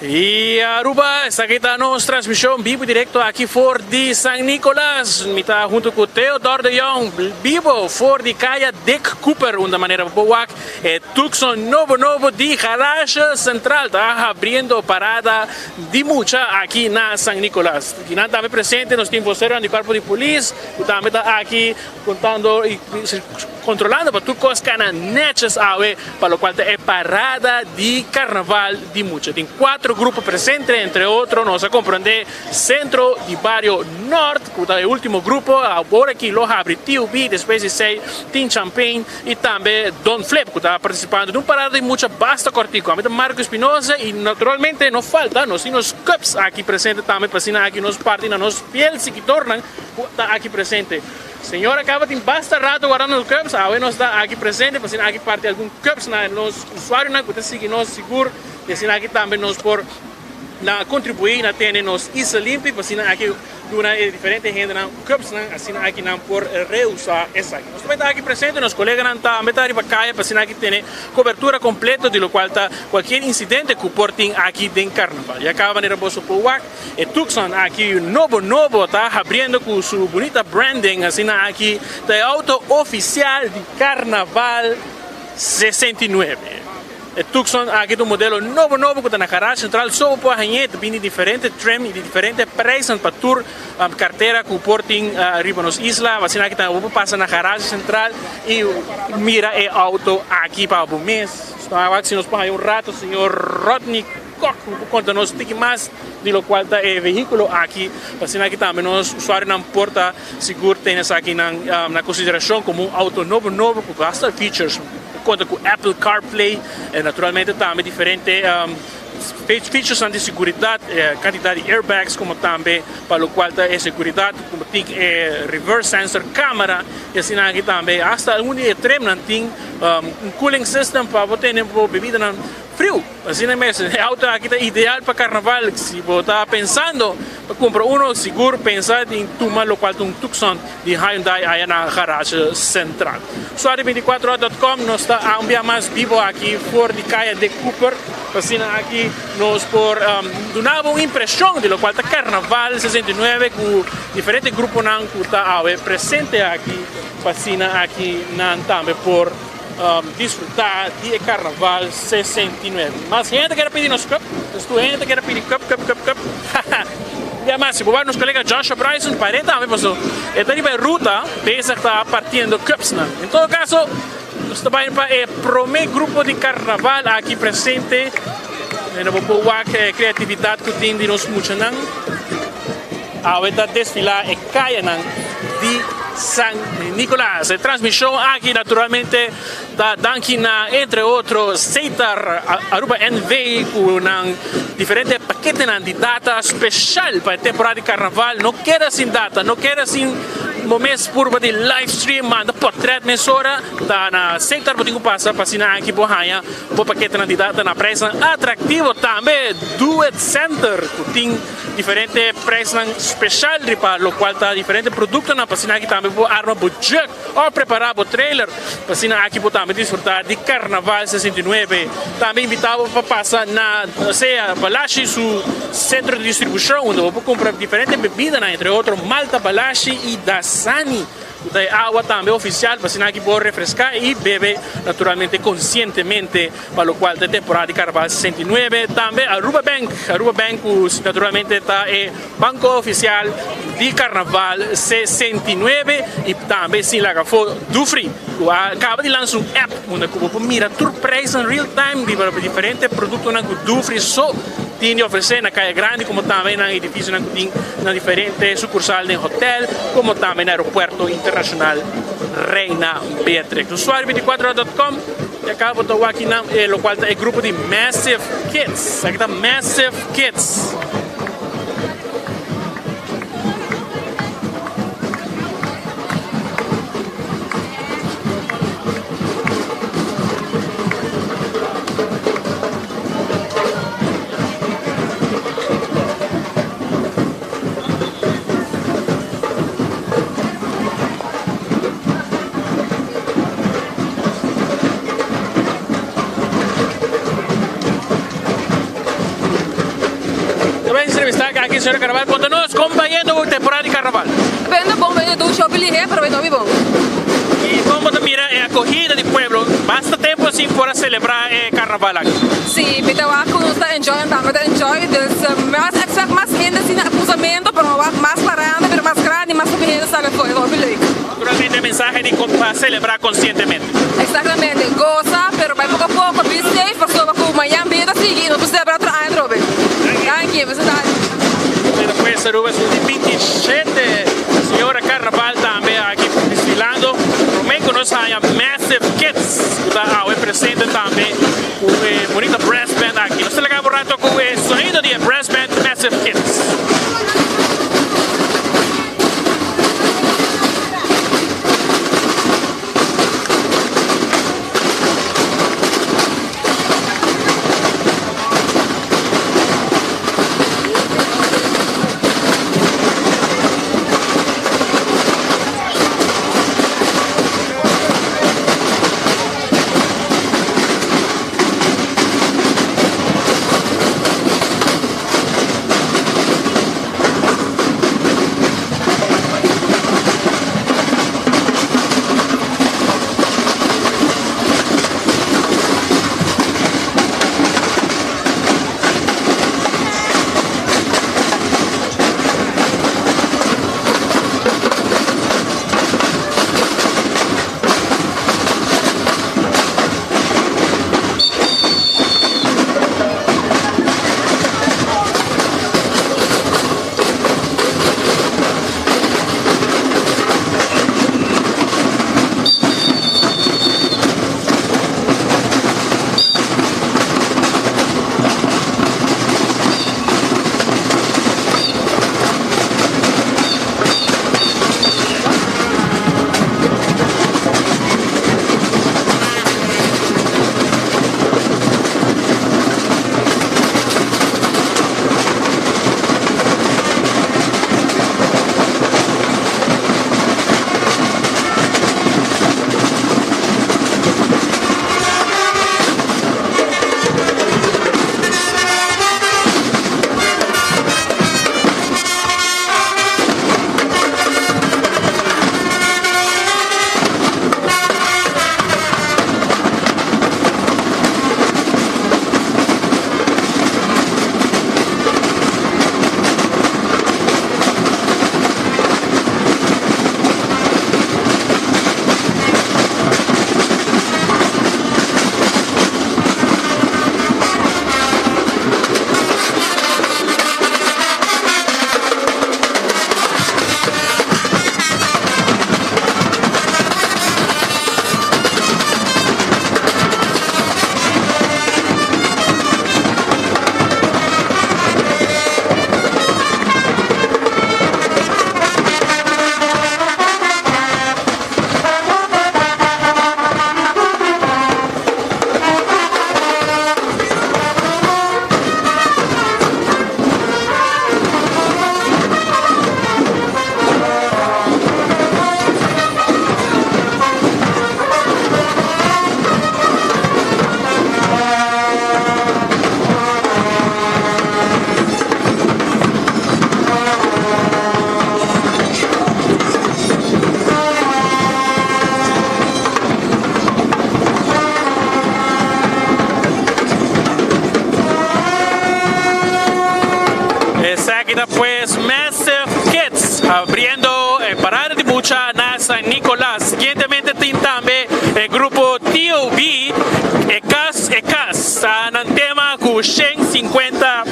Y Aruba, esaki ta nos transmision bibo y directo aki for di San Nicolas. Mi ta hunto cu Theodor de Jong, bibo for di Caya Dick Cooper, unda manera bo por wak e Tucson nobo nobo di Garage Central ta habriendo parada di mucha aki na San Nicolas. Kinan tambe presente nos tin voceronan di Cuerpo di Polis cu tambe ta aki contando y controlando pa tur cos cana netjes awe pa locual ta e parada di Carnaval di mucha. Tin cuatro grupo presente, entre otro nos a comprende Centro di Bario Noord cu ta e ultimo grupo, awor aki lo habri TUB, despues di esey tin Champagne y tambe Don Flip cu ta participando den un parada di mucha basta cortico. Ami ta Marco Espinosa y naturalmente no falta nos tin nos cups aki presente tambe pa asina aki nos parti na nos fiel siguidornan cu ta aki presente. Señor a caba tin basta rato guardando nos cups, awe nos ta aki presente pa asina aki parti algun cups na nos usuarionan cu ta sigui nos sigur y asina aki tambe nos por na contribui na tene nos isla limpi pa asina aki duna e diferente hendenan cupsnan asina aki nan por reusa esaki. Nos tambe ta aki presente, nos coleganan tambe ta riba caya pa asina aki tene cobertura completo di locual ta cualkier incidente cu por tin aki den Carnaval. Ya caba manera boso por wak e Tucson aki nobo nobo ta habriendo cu su bunita branding asina aki ta e auto oficial di Carnaval 69. E Tucson aki ta un modelo nobo nobo cu ta na Garage Central. So bo por hañ'é, ta bini diferente trim y di diferente prijsnan pa tur cartera cu por tin riba nos isla. Asina aki tambe bo por pasa na Garage Central y mira e auto aki pa bo mes. Awak si nos por haña un rato señor Rodney Kok cu por conta nos tiki mas di locual ta e vehiculo aki. Asina aki tambe nos usuarionan por ta sigur tene esaki na consideracion como un auto nobo nobo cu basta features. Konta ku Apple CarPlay, naturalmente tambe diferente featuresnan di seguridat, kantidat di airbags komo tambe pa lokual ta e seguridat komo tin e reverse sensor kamera i asina aki tambe asta algun di e trimnan tin un cooling system pa bo tene bo bebidanan friu. Asina mes e auto aki ta ideal pa karnaval, si bo ta pensando pa kumpra uno sigur pensa di tuma lokual ta un Tucson di Hyundai aya na Garage Central. Suari 24 hora dot com nos ta a un bia mas bibo aki for di Kaya de Cooper pa asina aki nos por duna bo un impresion di lokual ta Karnaval 69 ku diferente gruponan ku ta awe presente aki pa asina aki nan tambe por disfruta di e Karnaval 69. Mas hende kere pidi nos cup, dus tur hende kere pidi cup, cup, cup, cup. Ya mas, si bo bai nos colega Joshua Bryson, par'e tambe paso e ta riba e ruta bezig ta partiendo cupsnan. En todo caso, nos ta bai pa e prome grupo di Karnaval aki presente. Mira bo por wak e creatividad cu tin di nos muchanan. Awe ta desfila e cayanan di San Nicolas. E transmision aki naturalmente ta danki na entre otro Setar Aruba NV cu nan diferente paketenan di data special pa e temporada di carnaval. No keda sin data, no keda sin bo mes purba di live stream, manda portret mesora. Ta na Setar bo tin cu pasa pa asina aki bo haya bo paketenan di data na prijsnan atractivo. Tambe Do It Center cu tin Diferente prijsnan special riba locual ta diferente productonan pa asina aki tambe bo arma bo jug of prepara bo trailer pa asina aki bo tambe disfruta di Carnaval 69. Tambe invita bo pa pasa na sea Balashi su centro di distribucion unda bo por cumpra diferente bebidanan entre otro Malta Balashi y Dasani. Ku ta e awa tambe ofisial pa asina aki por refreská i bebe naturalmente konsientemente pa lokual ta e temporada di Karnaval 69. Tambe Aruba Bank, Aruba Bank ku naturalmente ta e banko ofisial di Karnaval 69 i tambe sin laga afó Dufry ku a kaba di lansa un app unda ku bo por mira tur prijsnan real time riba diferente produktonan ku Dufry so tin di ofresé na Kaya Grandi komo tambe na edifisionan ku tin na diferente sukursal den hotel komo tambe na Aeropuerto Internashonal Reina Beatrix. Usuario 24 hora dot com i aka bo ta wak kinan e lokual ta e grupo di Massive Kids. Aki ta Massive Kids. aki señora Carnaval konta nos kon bayendo ku temporada di Carnaval. Bayendo bon, bayendo dushi, hopi lihé pero bayendo hopi bon. I kon bo ta mira e akohida di pueblo? Basta tempu asin por a selebrá e Carnaval aki. Si, mi ta wak ku nos ta enjoy en tambe ta enjoy, dus mi a expect mas hende asina akusamentu pero mi a wak mas paranda pero mas grandi mas hopi hende sali afó, e ta hopi leuk. Naturalmente e mensahe di kon pa selebrá konsientemente. Exactamente, gosa pero bai poko a poko, be safe pasobra ku mañan bida ta sigui y nos por celebra otro aña atrobe. Danki, bes tardi. Mira pues Aruba es un di 27 señora Carnaval tambe aki desfilando. Prome cu nos haya Massive Kids cu ta awe presente tambe cu e bonita brass band aki. Nos ta laga bo rato cu e sonido di e brass band Massive Kids. Esaki ta pues Massive Kids abriendo e parada di mucha na San Nicolas. Siguientemente tin tambe e grupo TOB, E Cas E Cas, ta nan tema cu 150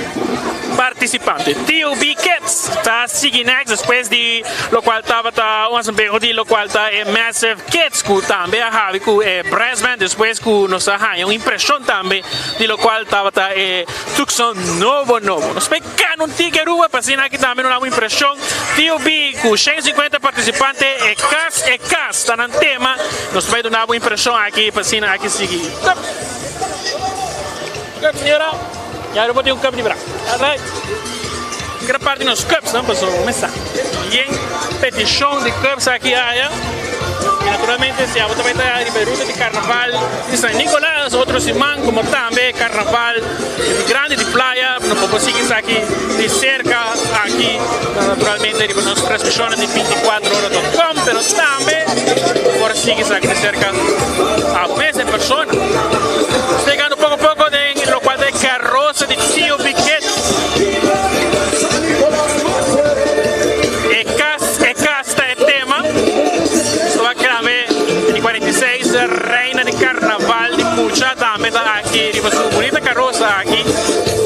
participante. TOB Kids ta sigui next despues di locual tabata un asambleo di locual ta e Massive Kids cu tambe a habi cu e brass band despues cu nos a haya un impresion tambe di locual tabata e Tucson nobo nobo. Nos bay cana un tiki Aruba pa asina aki tambe nos daba un impresion. TOB cu 150 participante e cas e cas ta nan tema. Nos bay duna bo impresion aki pa asina aki sigui. Cup. Cup señora. Ya Aruba tin un cup di bra. Alright. Kere parti nos cups nan pasobra mesa. Yen peticion di cups aki aya. Y naturalmente si abo ta bay ta riba e ruta di carnaval di San Nicolas otro siman como tambe carnaval di grandi di playa. Bo por sigui esaki di cerca aki, naturalmente, riba nos transmision di 24ora.com, pero tambe por sigui esaki di cerca abo mes en persona. Yegando poco poco den locual ta carosa di Tio Biket. E cas, e cas ta e tema. Esaki tambe di 46, reina di carnaval di mucha, tambe ta aki, riba su bunita carosa aki.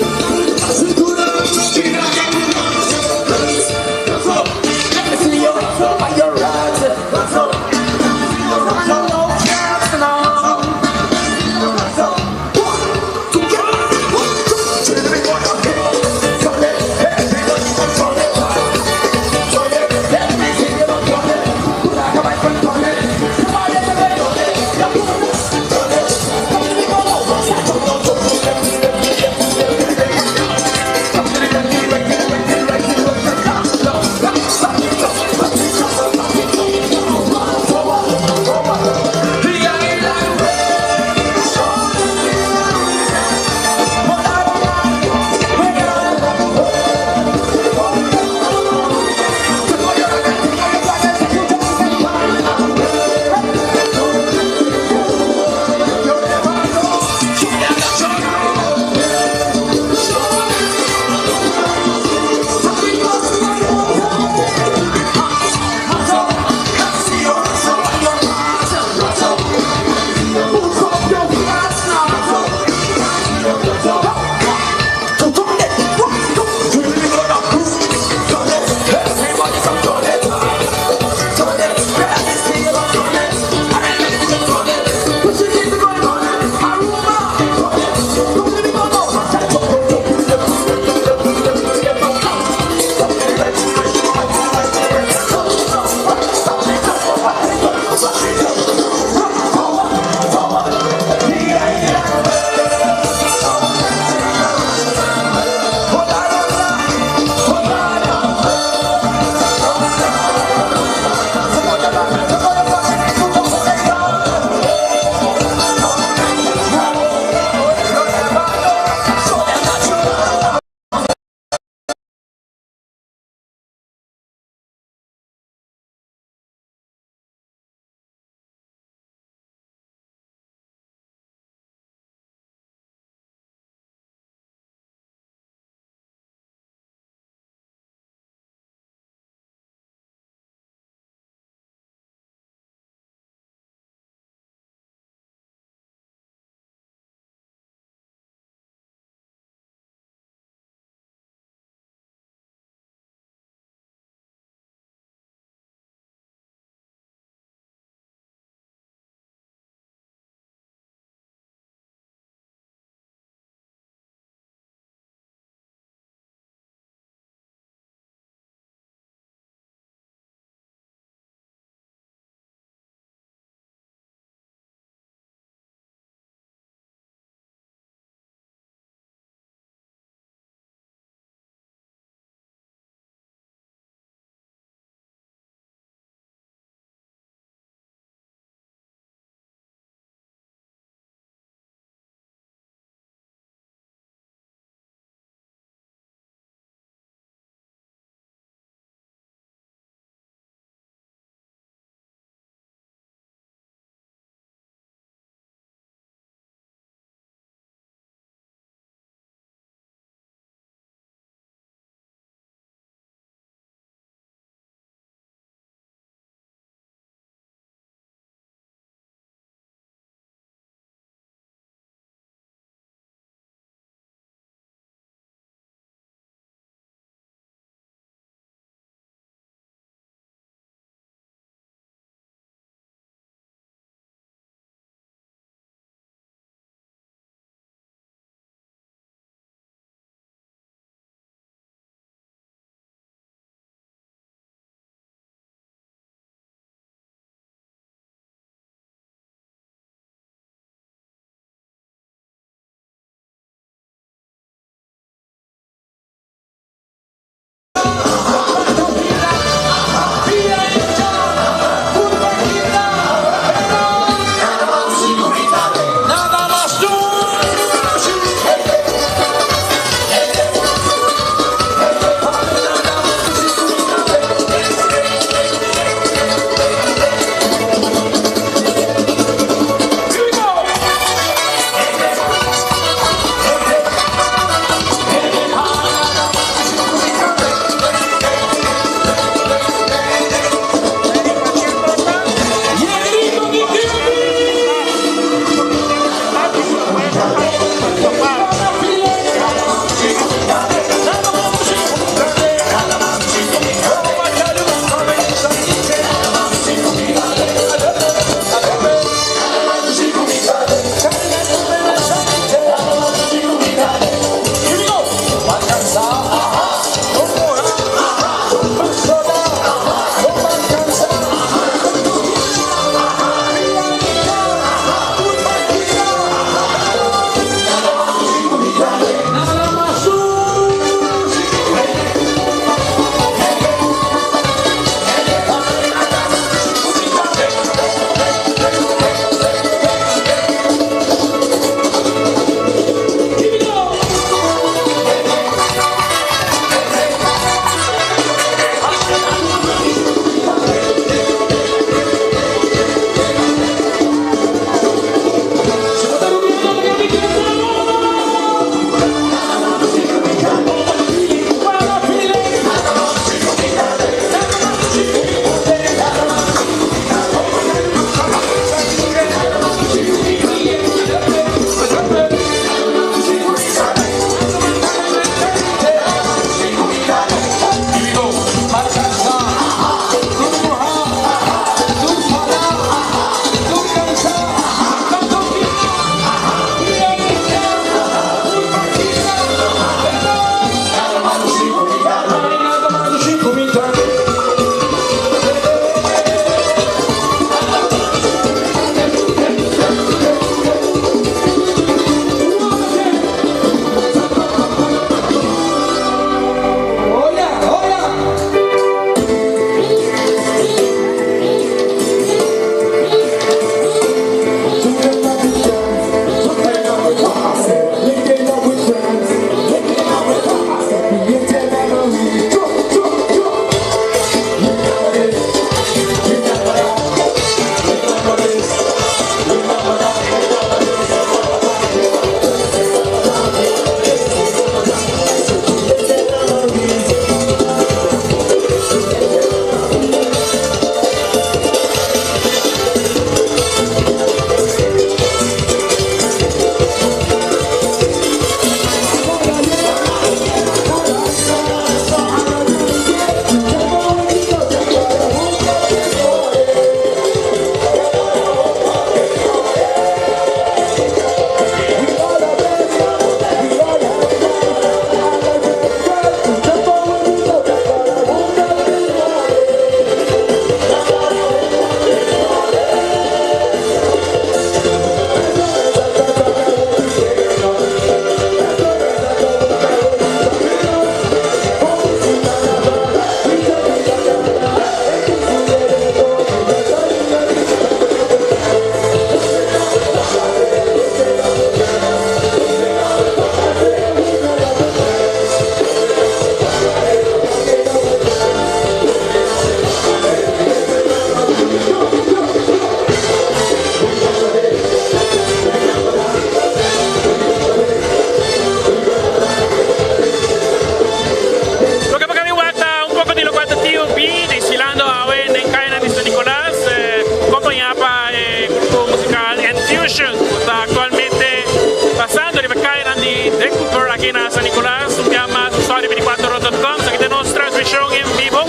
transmishon en bibo.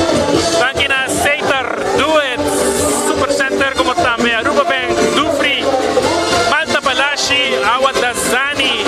Danki na Setar, Duet, Supercenter, komo tambe Aruba Bank, Dufry, Malta Balashi, Awa Dasani.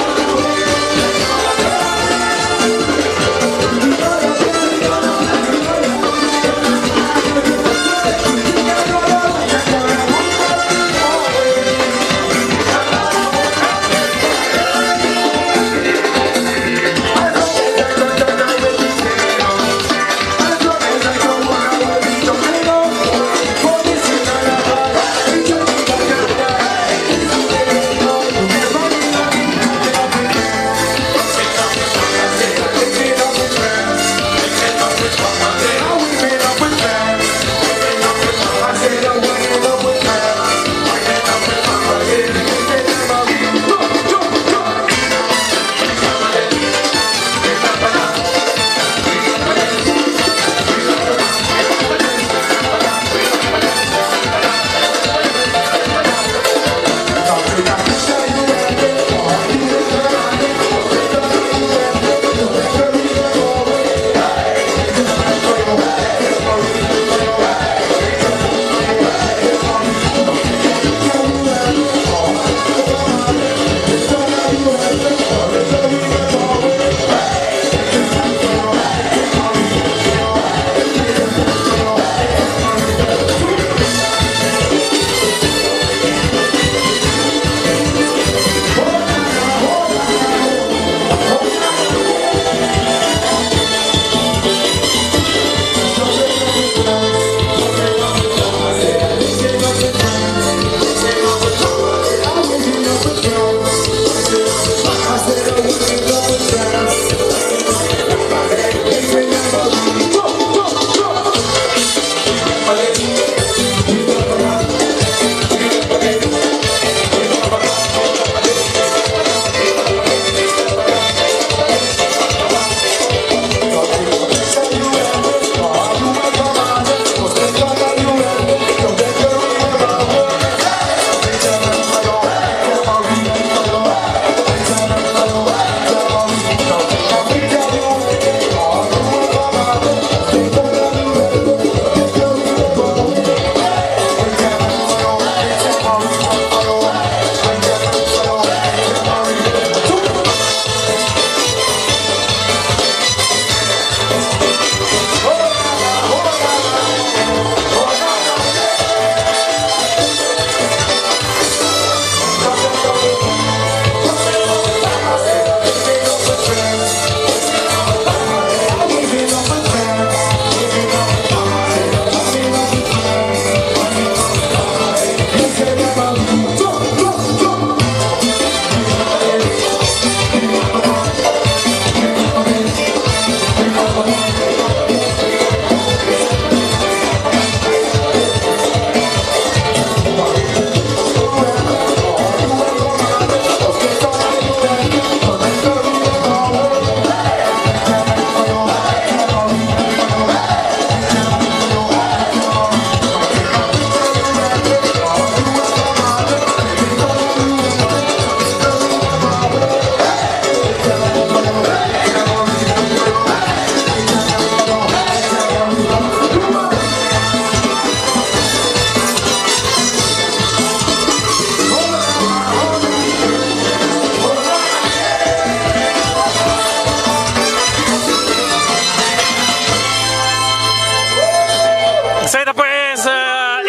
Esei pues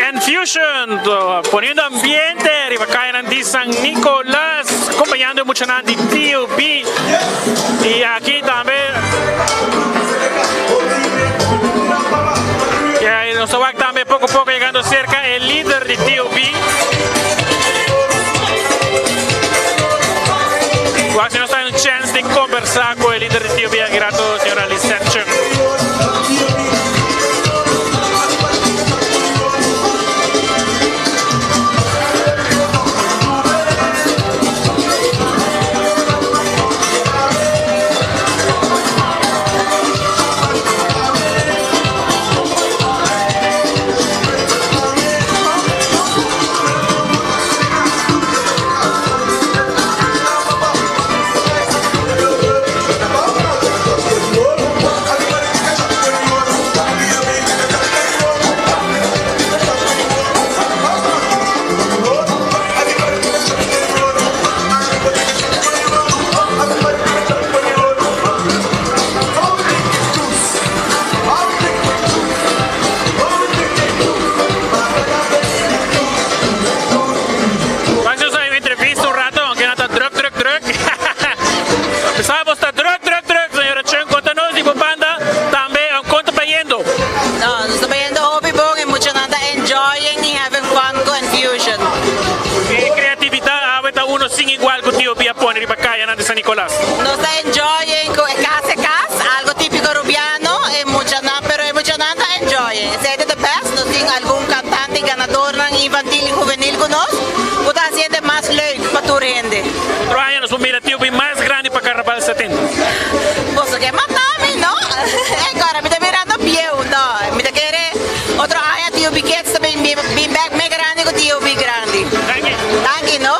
Enfusion poniendo ambiente riba kaya di San Nicolas, akompañando mucho di TOB i aki tambe i ei nos ta tambe poko poko yegando serka e lider di TOB. Kasi nos tin chèns di kombersá ku e lider di TOB, aki señora Lisette Chung. igual ku TOB a pone riba kayanan di San Nicolas. Nos ta enjoying ku e kas e kas, algo típiko rubiano, e muchanan, pero e muchanan ta enjoying. Esei ta the best. Nos tin algun kantante ganadornan infantil i huvenil ku nos, ku ta hasiendo mas leuk pa tur hende. Otro aña nos por mira TOB mas grandi pa Karnaval 70. Boso ke mata mi, no? Agora mi ta mirando bieu, no. Mi ta kere otro aña TOB Kids ta bin bin bek mes grandi ku TOB grandi. Danki. Danki, no?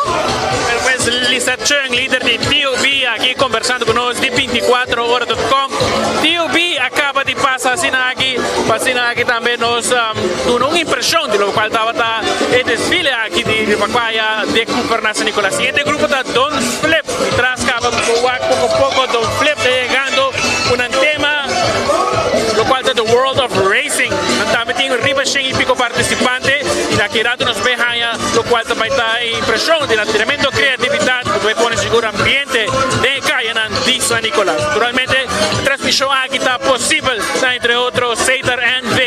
Pero pues Lisa Chung, lider di TOB, aki conversando cu nos di 24ora.com. TOB a caba di pasa asina aki, pa asina aki tambe nos duna un impresion di locual tabata e desfile aki di riba Caya Dick Cooper na San Nicolas. Siguiente grupo ta Don Flip. Tras caba bo wak poco poco Don Flip ta yegando cu nan tema locual ta The World of Racing. Nan tambe tin riba shen y pico participante y na ki rato nos bay haya locual ta bay ta e impresion di nan tremendo creatividad cu ta bay pone sigur ambiente den e cayanan di San Nicolas. Naturalmente e transmision aki ta posibel na entre otro Setar NV,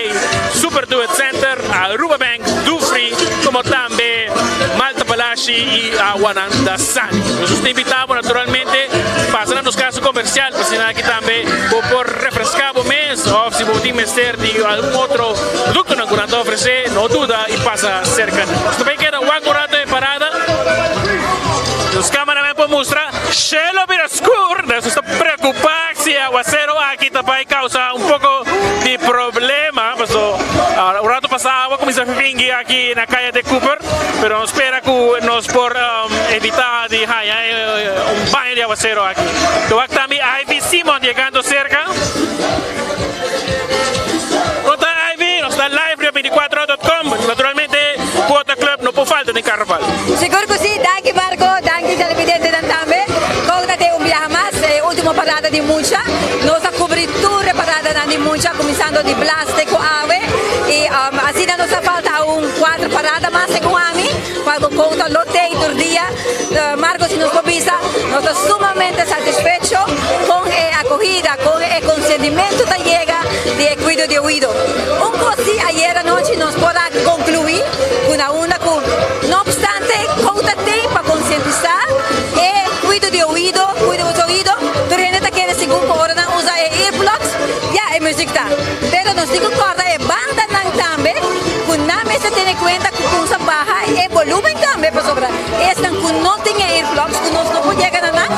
Super Duet Center, Aruba Bank, Dufry, como tambe Malta Balashi y Aguanan Dasani. Nos ta invita bo naturalmente pasa na nos casa comercial pa asina aki tambe bo por refresca bo mes of si bo tin mester di algun otro productonan cu nan ta ofrece, no duda y pasa cerca nan. Nos ta bay keda wak un rato e parada. Nos cameraman por mustra shelo bira scur, nos ta preocupa si e aguacero aki ta bay causa un poco di problema, paso un rato pasa awa cuminsa fingui aki na Caya de Cooper, pero nos spera cu nos por evita di haya un baño di aguacero aki. Ta wak tambe Ivy Simon yegando cerca. Con ta Ivy? Nos ta live riba 24ora.com. Naturalmente Quota Club no por falta den Carnaval. Sigur cu si, danki Marco, danki televidentenan tambe. Con ta te un biaha mas, e ultimo parada di mucha. Nos a cubri tur e paradanan di mucha, cuminsando di Blas te cu awe. Y asina nos a falta aun cuatro parada mas segun ami, cual cu Quota lo tey tur dia. Marco, si nos por bisa, nos ta sumamente satisfecho con e acogida, con e consentimiento ta yega di e cuido di oido. Un cos si ayer anochi nos por a conclui cu na unda cu no obstante Quota tey pa concientisa e cuido di oido, cuida boso oido, tur hende ta kere segun cu ora nan usa e earplugs, ya e music ta. Pero nos tin cu corda e bandanan tambe cu nan mester tene cuenta cu cusa baha e volumen tambe pasobra esnan cu no tin e earplugs cu nos no por yega na nan,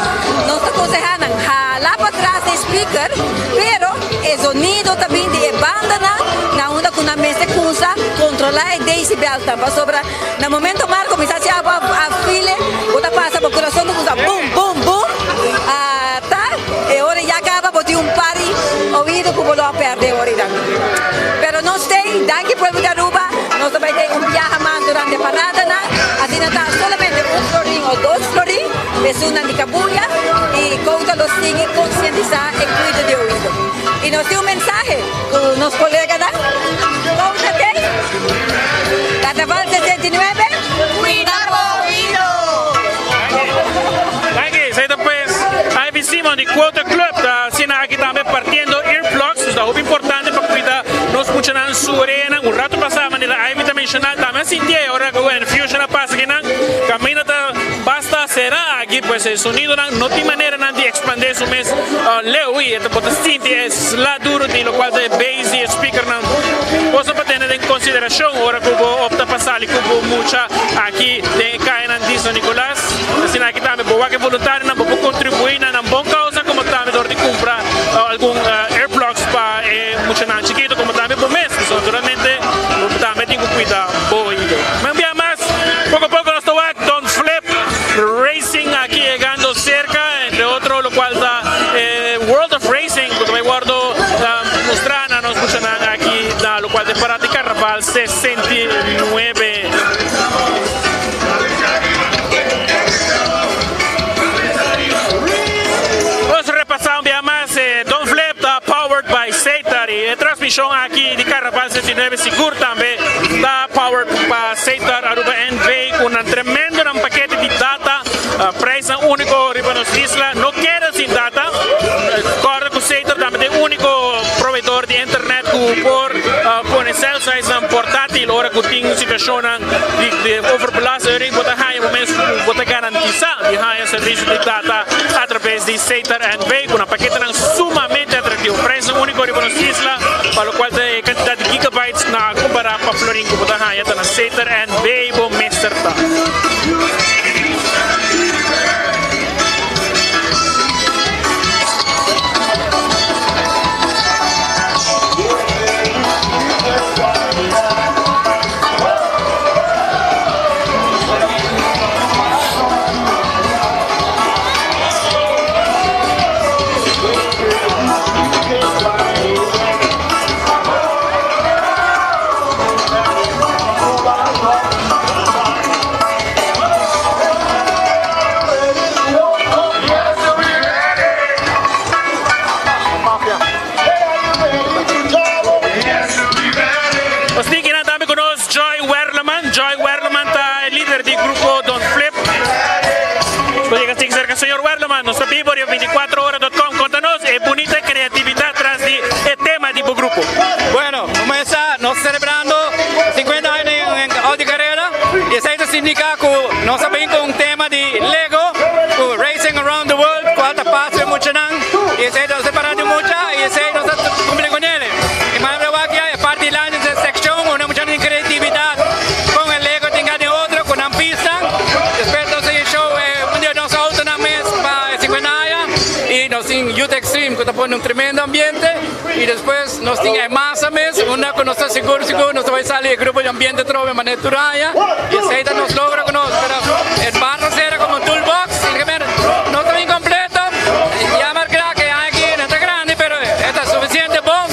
nos ta conseha nan hala patras e speaker, pero e zonido ta bin di e bandanan na unda cu nan mester cusa controla e decibel ta pasobra na momento Marco mi sa si abo a file bo ta pasa bo corazon ta cusa boom boom boom ta e ora ya caba bo tin un par di oido cu bo lo a perde ora pero nos tey danki pueblo di Aruba, nos ta bay den un biaha mas durante paradanan, asina ta solamente un florin o dos florin esunnan di cabuya y Quota lo sigui concientisa e cuido di oido y nos tin un mensahe cu nos coleganan Quota tey Carnaval 69. Cuida bo oido! Danki, esey ta pues Ivy Simon di Quota Club ta asina aki tambe partiendo earplugs, nos ta hopi importante pa cuida nos muchanan su oreanan. Un rato pasa manera Ivy ta menciona tambe a sinti e ora cu Enfusion a pasa akinan caminda ta basta cera aki pues e sonidonan no tin maneranan di expande su mes leu y e ta bo ta sinti e sla duro di locual ta e bass di e speakernan. Cosa pa tene den consideracion ora cu bo opta pa sali cu bo mucha aki den e cayanan di San Nicolas. Asina aki tambe bo wak e voluntarionan bo por contribui na nan bon causa como tambe dor di cumpra algun earplugs pa e muchanan chikito como tambe bo mes. So naturalmente bo tambe tin cu cuida bo oido. Un bia mas, poco poco nos ta wak Don Flip Racing aki yegando cerca, entre otro locual ta e World of Racing cu ta bay wordo mustra na nos muchanan aki na locual ta e parada di Carnaval 69. Nos repasa un bia mas e Don Flip ta powered by Setar y e transmision aki di Carnaval 69 sigur tambe ta powered pa Setar Aruba NV cu nan tremendo nan pakete di data, prijsnan unico riba nos isla. No keda sin data. Corda cu Setar tambe ta e unico proveedor di internet. ku por pone cell sites-nan portátil ora ku tin situashonnan di overbelast. Ora bo ta haña bo mes ku bo ta garantisá di haña servisio di data atraves di Setar NV ku nan paketenan sumamente atraktivo. Preisnan úniko riba nos isla pa lokual ta e kantidat di gigabytes na kompará pa florin ku bo ta haña ta na Setar NV bo mester ta. Nos tin kinan tambe ku nos Joy Werleman. Joy Werleman ta e lider di grupo Don Flip. Nos yega así serka señor Werleman. Nos ta bibo riba 24ora.com. Konta nos e bunita kreatividat tras di e tema di bo grupo. Bueno, como esa, nos celebrando 50 aña en Audi Carrera y esey ta significa cu nos a bin cu un tema di Lego, cu Racing Around the World, cual ta pasa e muchanan y esey ta separa di mucha y esey nos a cumpli con ele. Y mas awor aki e parti lanchi den seccion unda muchanan tin creatividad con e Lego tin gana e otro cu nan pistan. Despues nos tin show un di nos autonan mes pa e 50 aña y nos tin Youth Extreme cu ta pone un tremendo ambiente y despues nos tin e masa mes unda cu nos ta sigur sigur nos ta bay sali e grupo di ambiente atrobe manera tur aña y esey ta nos logro cu nos pero e bar ta cera como toolbox no ta bien completo. Jammer kla ke aña aki no ta grandi pero e ta suficiente bon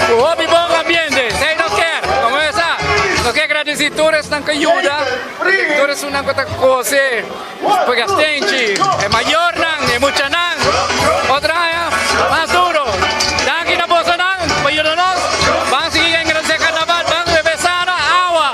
ku hopi bon ambiente. Esei nos kier. Como e sa, nos kier gradisi tur esnan ku yuda, tur esunnan ku ta kose pegastenchi, e mayornan, e muchanan. Otro aña mas duro. Danki na bosonan pa yuda nos. Ban sigui engrandece carnaval, ban bebe sana awa.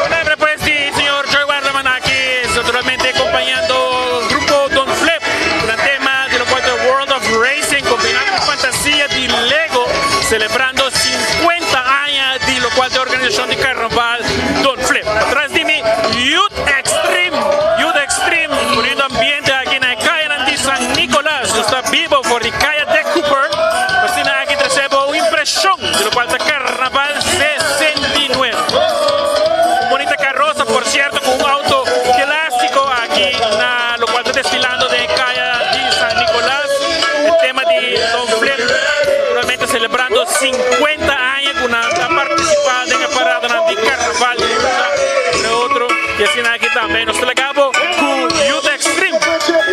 Palabra pues di señor Joy Werleman aki naturalmente acompañando grupo Don Flip cu nan tema di locual ta World of Racing combina cu fantasia di Lego celebrando 50 aña di locual ta organisacion di carnaval Don Flip. Atras di mi Youth Extreme, Youth Extreme poniendo ambiente aki na e cayanan di San Nicolas. Nos ta bibo for di Caya Dick Cooper. Asina aki trece bo un impresion di locual ta carnaval 69. Un bonita carroza por cierto cu un auto clasico aki na locual ta desfilando den e caya di San Nicolas. E tema di Don Flip naturalmente celebrando 50 aña cu nan ta participa den e paradanan di carnaval di USA entre otro. Y asina aki tambe nos ta laga bo cu Youth Extreme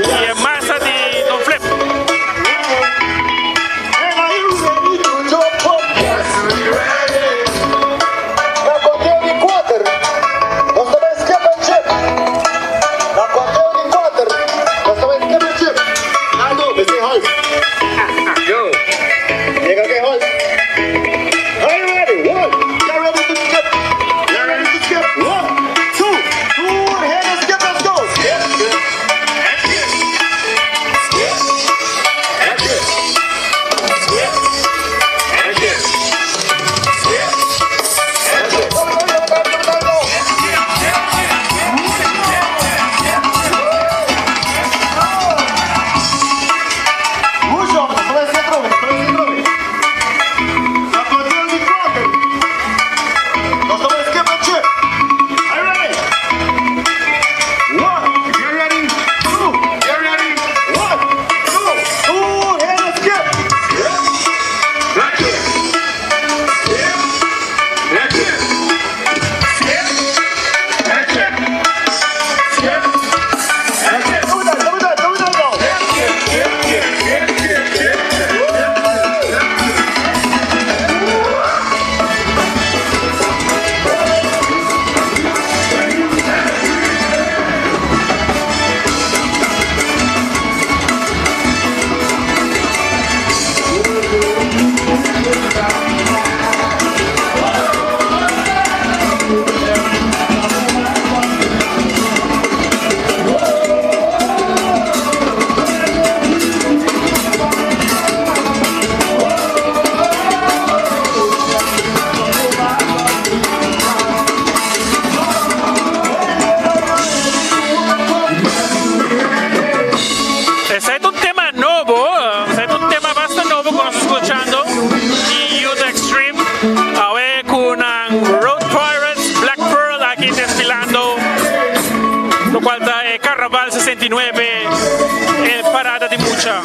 y e masa di Don Flip. Na conteo di cuater, nos ta bay skip en chip. Na conteo di cuater, nos ta bay skip en chip. Nando, bese huis. Go. Yega ke huis. Are you ready? One. You ready to skip? You ready to skip? One, two, two, here to skip. Carnaval 69, e parada di mucha.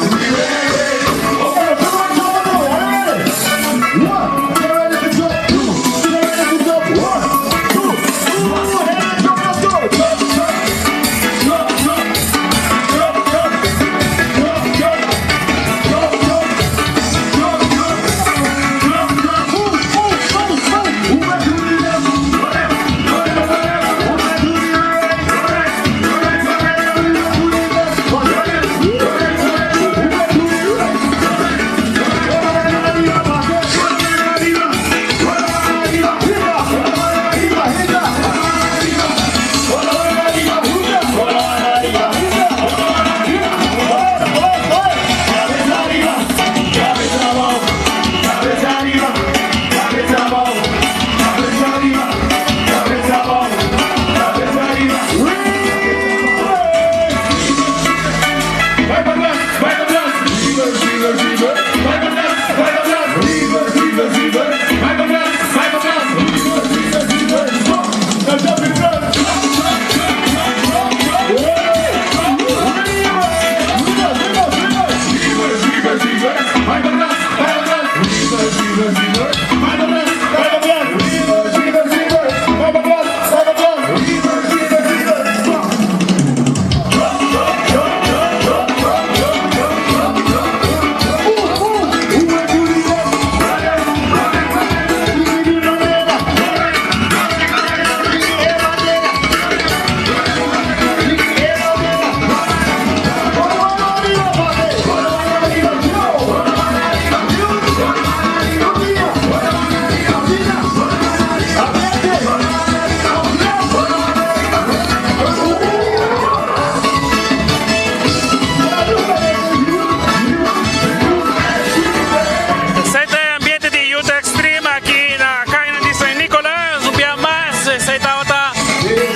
Esey ta e ambiente di Youth Extreme aki na Caña di San Nicolas. Un bia mas esey tabata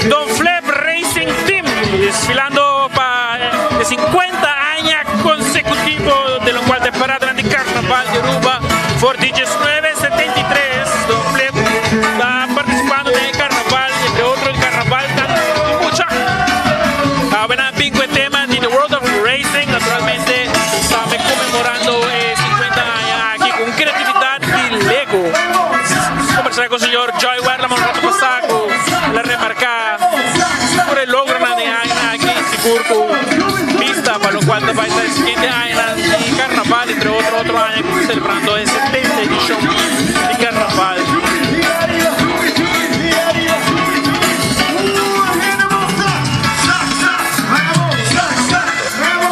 Don Flip Racing Team desfilando pa e 50 aña consecutivo de locual ta e paradanan di Carnaval di Aruba for di 1973. Don Flip ta participando den e carnaval, entre otro e carnaval tan di mucha. Awe nan a bin cu e tema di The World of Racing, naturalmente tambe conmemorando e 50 aña aki cu un creatividad di Lego. Conversa cu señor Joy Werleman un rato pasa cu el a remarca tur e logronan den e añanan aki, sigur cu bista pa locual ta bay ta e siguiente añanan di carnaval, entre otro otro aña cu ta celebrando e 70 edicion di carnaval.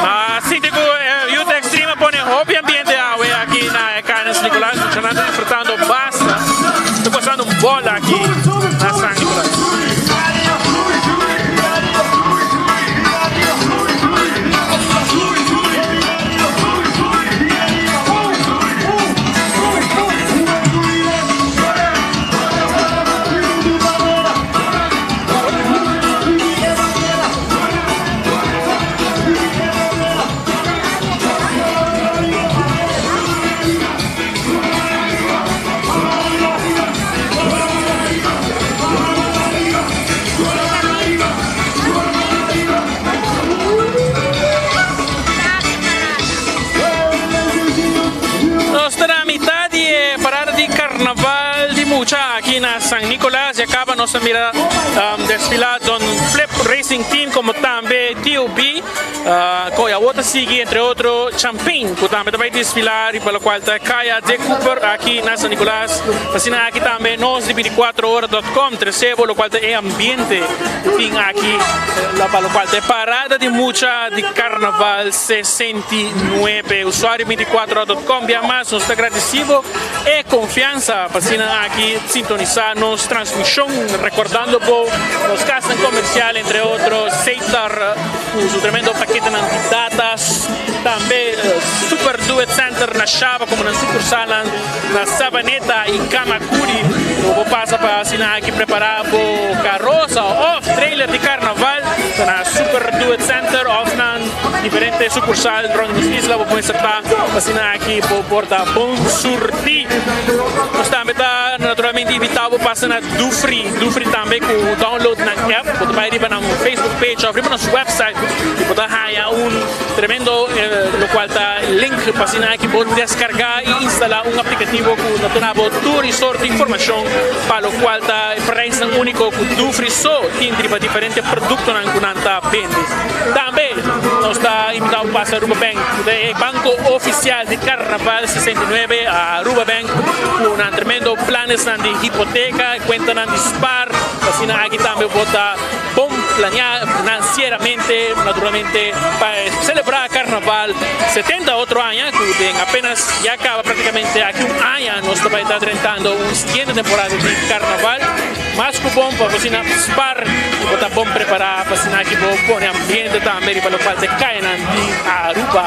A sinti cu e Youth Extreme a pone hopi ambiente awe aki na e Calle San Nicolas. Muchanan ta disfrutando basta. Ta gozando un bola aki na San Nicolas. Nos ta na mitad di e parada di carnaval di mucha aki na San Nicolas. Ya caba nos a mira desfila Don Flip Racing Team como tambe TOB cu awor ta sigui entre otro Champagne cu tambe ta bay desfila riba locual ta Caya de Cooper aki na San Nicolas. Asina aki tambe nos di 24ora.com trecebo locual ta e ambiente cu tin aki pa locual ta e parada di mucha di Carnaval 69. Usuario 24ora.com bia mas nos ta agradecibo e confiansa pa asina aki sintonisa nos transmision recordando bo nos casnan comercial entre otro Seitar cu su tremendo pakete. Paketenan di data, tambe Super Do It Center na Shaba como nan sucursalnan na Savaneta y Camacuri. Bo por pasa pa asina aki prepara bo carosa of trailer di carnaval ta na Super Do It Center of nan diferente sucursal rond nos isla bo por inserta pa asina aki bo por ta bon surti. Nos tambe ta naturalmente invita bo pasa na Dufry, Dufry tambe cu download nan app, bo ta bay riba nan Facebook page of riba nos website y bo ta haya un tremendo locual ta link pa asina aki bo descarga y instala un aplicativo cu ta duna bo tur y soort di informacion pa locual ta prijsnan unico cu Dufry so tin riba diferente productonan cu nan ta bende. Tambe nos ta invita bo pasa Aruba Bank cu ta e banco oficial di Carnaval 69 a Aruba Bank cu nan tremendo planesnan di hipoteca, cuentanan di spaar, asina aki tambe bo ta bon planea financieramente, naturalmente pa celebra Carnaval 70 otro aña cu den apenas ya caba practicamente aki un aña nos ta bay ta drentando un siguiente temporada di Carnaval. Mas cu bon pa bo asina spaar y bo ta bon prepara pa asina aki bo pone ambiente tambe riba locual ta e cayanan di Aruba.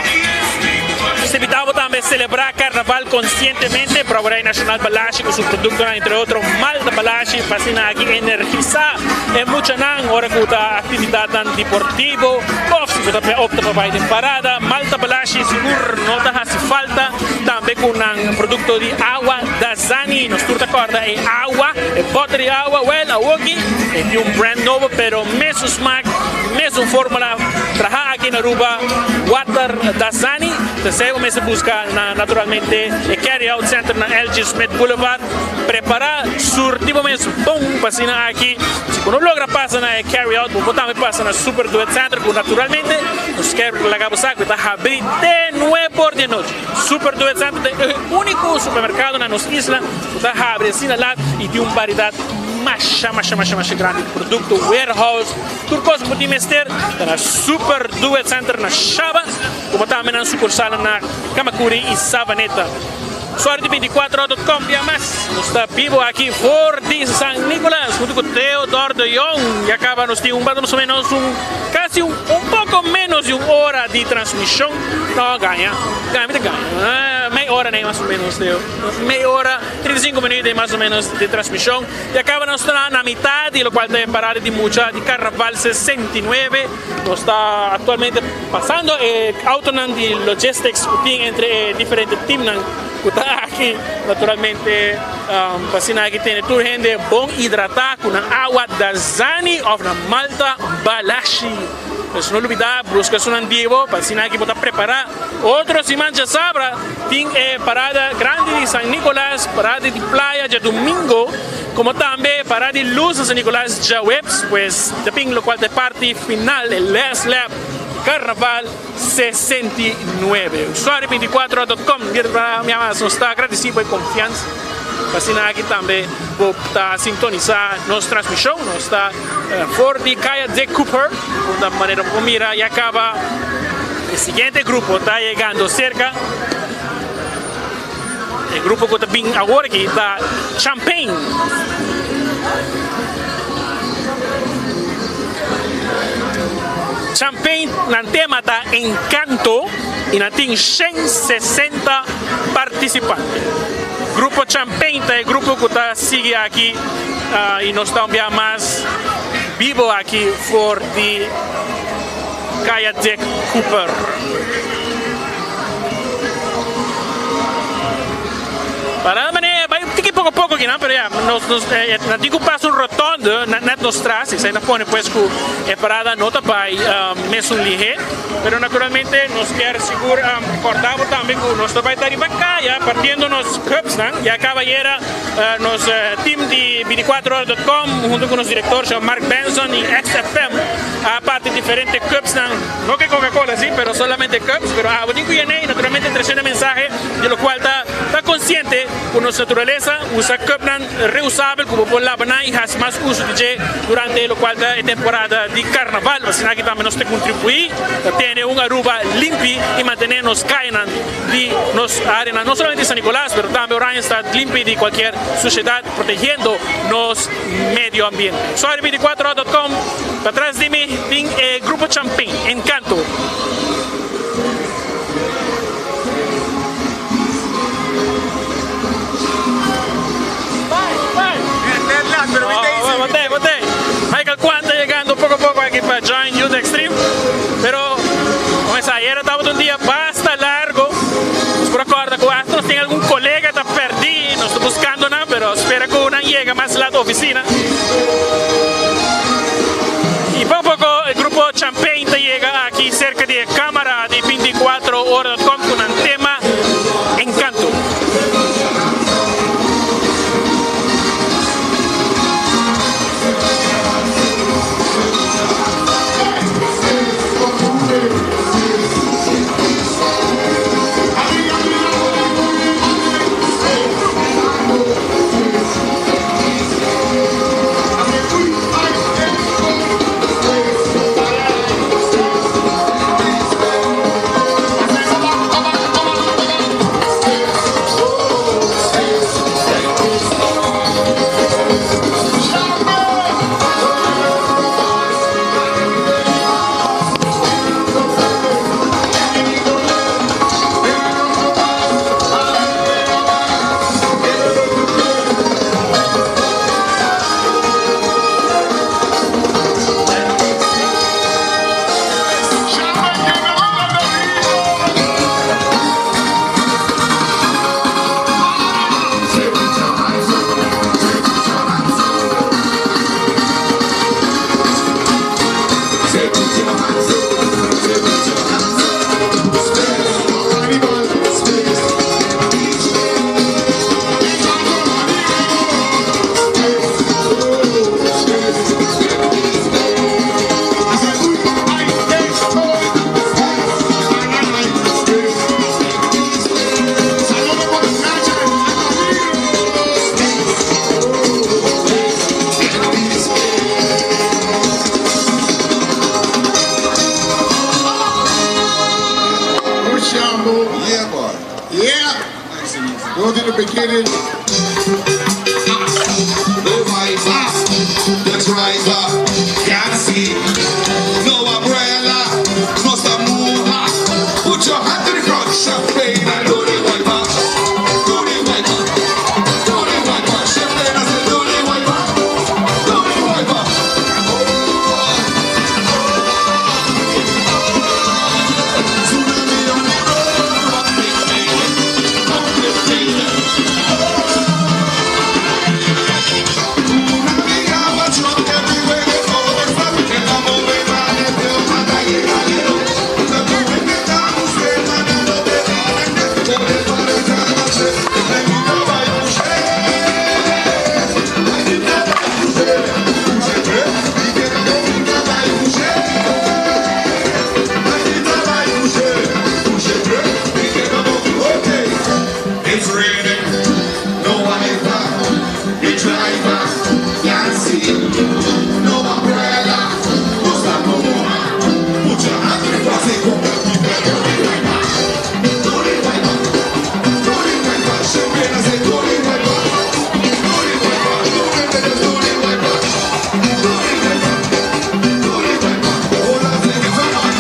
Nos ta invita bo tambe celebra Carnaval conscientemente. Brouwerij Nacional Balashi cu su productonan entre otro Malta Balashi pa asina aki energisa e muchanan ora cu ta actividadnan deportivo of si bo ta opta pa bay den parada. Malta Balashi sigur no ta haci falta tambe cu nan producto di awa Dasani. Nos tur ta corda e awa, e boter di awa. Well, awoki e tin un brand nobo pero mesun smaak, mesun formula traha aki na Aruba, Water Dasani. P'esei bo mester buska na naturalmente e Carry Out Center na LG Smith Boulevard. Prepara surti bo mes bon pa asina aki. Si bo no logra pasa na e Carry Out, bo por tambe pasa na Super Duet Center ku naturalmente nos kier laga bo sa ku ta habri te nuebe or di anochi. Super Duet Center ta e úniko supermerkado na nos isla ku ta habri asina lat i tin un bariedat masha masha masha masha grandi di produkto, warehouse, tur kos ku bo tin mester ta na Super Duet Center na Shaba. Como tambe nan sucursalnan na Camacuri y Savaneta. Usuario di 24 dot com bia mas. Nos ta bibo aki for di San Nicolas hunto cu Theodor de Jong. Ya caba nos tin un banda mas o menos un casi un un poco menos di un hora di transmision. No gaña, gaña mi ta gaña. Mei hora nei mas o menos Theo. Mei hora, 35 minuut ei mas o menos di transmision. Ya caba nos ta na mitad di locual ta e parada di mucha di Carnaval 69. Nos ta actualmente pasando e autonan di logistics cu tin entre e diferente teamnan cu ta aki. Naturalmente pa asina aki tene tur hende bon hidrata cu nan awa Dasani of nan Malta Balashi. Pues no lubida busca esunnan dibo pa asina aki bo ta prepara. Otro siman djasabra tin e parada grandi di San Nicolas, parada di playa djadumingo. Como tambe para di luz na San Nicolas djaweps, pues ta bin locual ta e parti final, e last lap Carnaval 69. Usuario 24 dot com mi ama nos ta agradeci bo e confiansa pa asina aki tambe bo ta sintonisa nos transmision. Nos ta for di Caya Dick Cooper, unda manera bo por mira ya caba e siguiente grupo ta yegando cerca. E grupo ku ta bin awor aki ta Champagne. Champagne nan tema ta Encanto y nan tin 160 participante. Grupo Champagne ta e grupo ku ta sigui aki y nos ta un bia mas bibo aki for di Kaya Dick Cooper. Para manera bai tiki poco poco kinan pero ya nos nos eh, na tin ku pasa un rotonde net nos tras y sai na pone pues ku e parada no ta bai um, mesun lihe pero naturalmente nos kier sigur um, recorda bo tambe ku nos ta bai ta riba kaya partiendo nos cups nan ya caballera uh, nos uh, team di 24hora.com junto ku nos director señor Mark Benson y XFM a parti diferente cups nan No ke Coca-Cola si, pero solamente cups, pero abo tin cu yene y naturalmente treciendo mensahe di locual ta ta consciente cu nos naturalesa usa cupnan reusabel cu bo por laba nan y haci mas uso di dje durante locual ta e temporada di carnaval. Asina aki tambe nos ta contribui pa tene un Aruba limpi y mantene nos cayanan di nos areanan no solamente di San Nicolas pero tambe Oranjestad limpi di cualkier suciedad protegiendo nos medio ambiente. Sorry 24 dot com patras di mi. aki tin e grupo Champagne, Encanto. Michael Kwan ta yegando poco poco aki pa join Youth Extreme. Pero, como ayera tabata un dia basta largo. Nos por acorda cu hasta nos tin algun colega ta perdi, nos ta buscando nan, pero spera cu nan yega mas laat oficina. Y poco poco e grupo Champagne ta yega aki cerca di camara di 24ora.com cu un tema Encanto. Yeah, boy. Yeah. Nice and easy. Go to the beginning. The riser, the driver can't see. No umbrella, no samuha. Put your hand to the front, champagne and do the wiper. Do the wiper. Do the wiper. Champagne and say do the wiper. Do the wiper. Tsunami on the road, rock it, baby. Rock it, baby. It's raining, no wiper, the driver can't see. No umbrella, no samoa. Put your hand in the plastic, go back to the do the wiper, do the wiper, do the wiper. Champagne, I say do the wiper, do the wiper, do the do the wiper, do the wiper, do the wiper. Hold on, take it from us.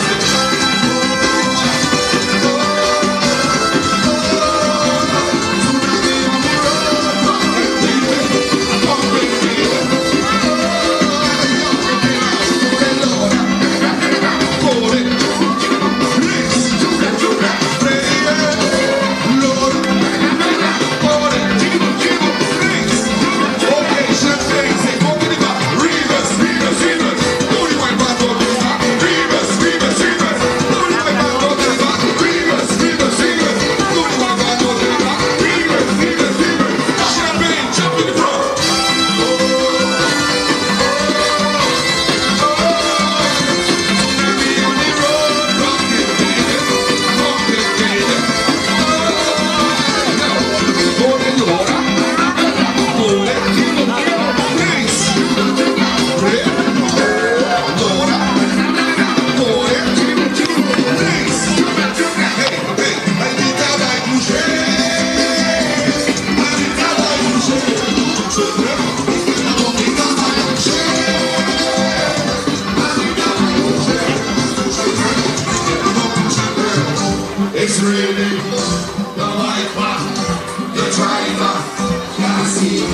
see.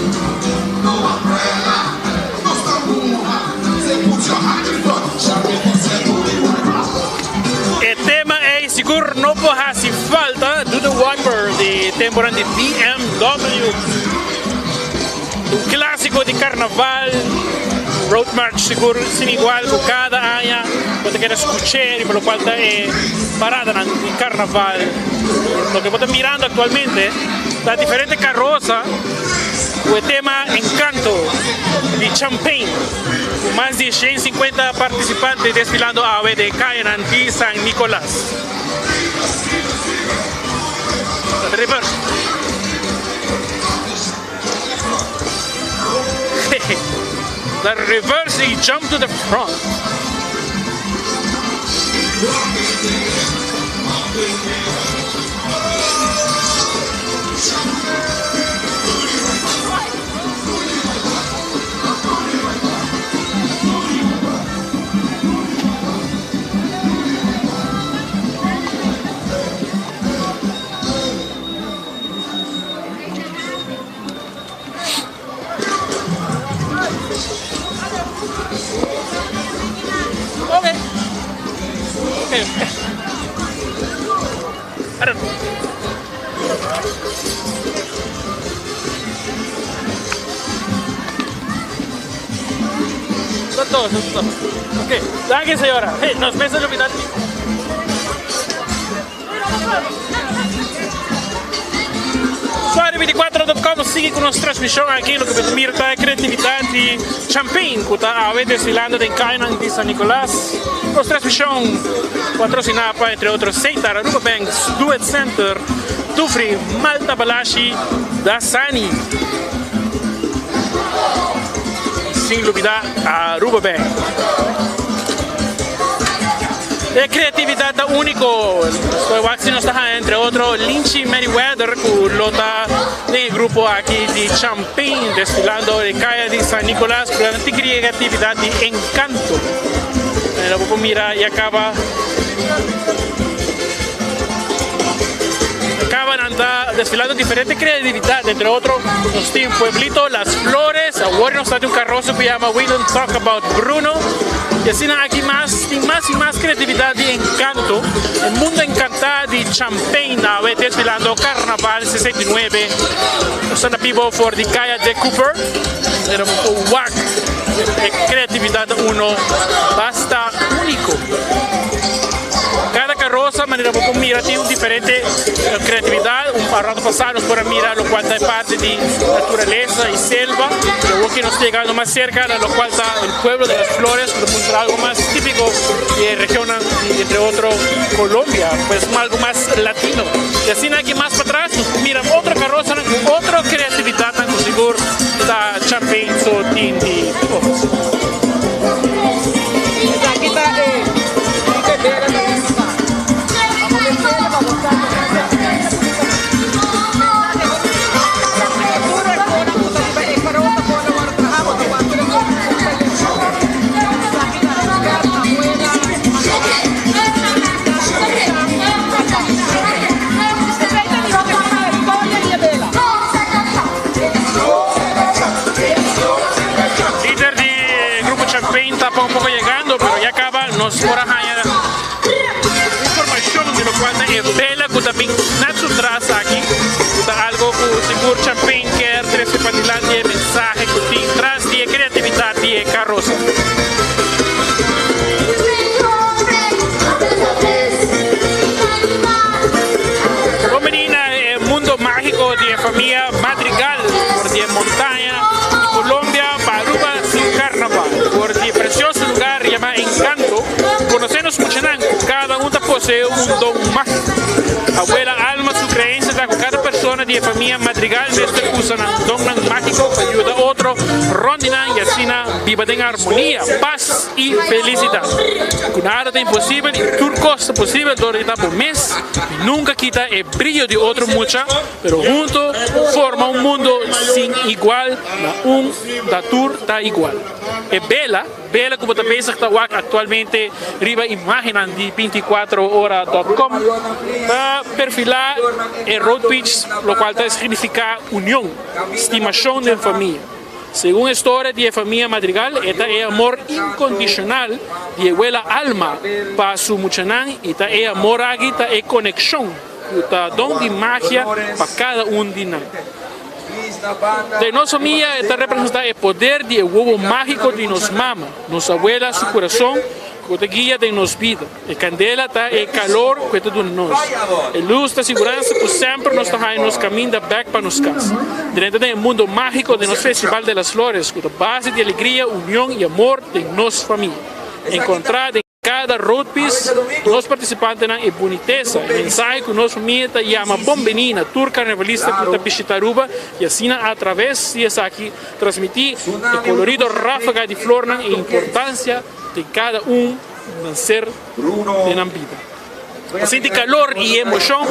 No umbrella, no stamuna. Say put your hand in front, champagne for say do the wiper. E tema ey sigur no por haci falta, Do the Wiper di temponan di BMW. Un clasico di carnaval, road march sigur sin igual cu cada aña bo ta keda scuche riba locual ta e paradanan di carnaval. Loke bo ta mirando actualmente ta diferente carosa cu e tema Encanto di Champagne cu mas di 150 participante desfilando awe den cayanan di San Nicolas. Reverse. The reverse y jump to the front. Ok. Ok. I don't know. Son todos, son todos. Ok, danki señora. Hey, nos mester lubida di. Suari24.com sigui ku nos transmishon aki loke bo ta mira ta e kreatividat di Champagne ku ta awe desfilando den kayanan di San Nicolas. Nos transmishon patrosiná pa entre otro Seitar, Aruba Bank, Duet Center, Dufry, Malta Balashi, Dasani. Sin lubida Aruba Bank. E creatividad ta unico. Estoy wak si nos ta haña entre otro Linchi Merryweather cu lo ta den e grupo aki di Champagne desfilando den caya di San Nicolas cu nan tin creatividad di encanto. Manera bo por mira ya caba caba nan ta desfilando diferente creatividad entre otro nos tin Pueblito Las Flores awor nos ta den un carrozo cu yama We Don't Talk About Bruno. Y asina aki mas tin mas y mas creatividad di encanto. E mundo encantá di Champagne awe desfilando Carnaval 69. Nos ta na bibo for di Caya de Cooper. Pero bo por wak e creatividad ta uno basta unico. Cada carroza manera bo por mira tin un diferente creatividad. Un rato pasado nos por a mira locual ta e parti di naturaleza y selva. Y awor ki nos ta yegando mas cerca na locual ta el pueblo de las flores, cu ta mustra algo mas típico di e regionnan di entre otro Colombia, pues algo mas latino. Y asina aki mas patras nos por mira otro carrozanan cu otro creatividadnan cu sigur ta Champagne so tin di ofrece. Esaki ta e bebeda ta principal. Lider di grupo Champagne ta poco poco yegando, pero ya caba nos por a haña informacion di locual ta e vela cu ta bin na su tras aki, cu ta algo cu sigur Champagne kier trece padilanti e mensahe cu tin tras di e creatividad di e carosa. Bon bini na e mundo magico di e famia Madrigal for di e montaña di Colombia pa Aruba su carnaval. For di e precioso lugar yama Encanto, conoce nos muchanan cu cada un ta posee un don magico. Abuela Alma su creencia ta cu cada persona di e famia Madrigal mester usa nan donnan magico pa yuda otro rond di nan y asina. asina biba den armonia, pas y felicidad. Cu nada ta imposibel y tur cos ta posibel door di ta bo mes y nunca kita e briyo di otro mucha, pero hunto forma un mundo sin igual na unda tur ta igual. E bela. Bela ku bo ta bezig ta wak aktualmente riba imágennan di binticuatrohora.com ta perfilá e road beach lokual ta signifiká union, stimashon den famia. Segun e storia di e famia Madrigal e ta e amor inkondishonal di e wela Alma pa su muchanan i ta e amor aki ta e konekshon ku ta don di magia pa kada un di nan. Den nos famia e ta representá e poder di e wowo mágiko di nos mama, nos abuela su kurason ku ta guia den nos bida. E kandela ta e kalor ku e ta duna nos. E lus ta siguransa ku semper nos ta haña nos kaminda bèk pa nos kas. Drenta den e mundo mágiko den nos Festival de las Flores ku ta base di alegria, union i amor den nos famia. Enkontrá den. Kada roadpiece, nos partisipantenan e bunitesa, e mensahe ku nos famia ta yama bon bini na tur karnavalista ku ta bishita Aruba i asina atraves di esaki transmití e kolorido ráfaga di flornan e importansia den kada un nan ser den nan bida. Pa sinti kalor i emoshon,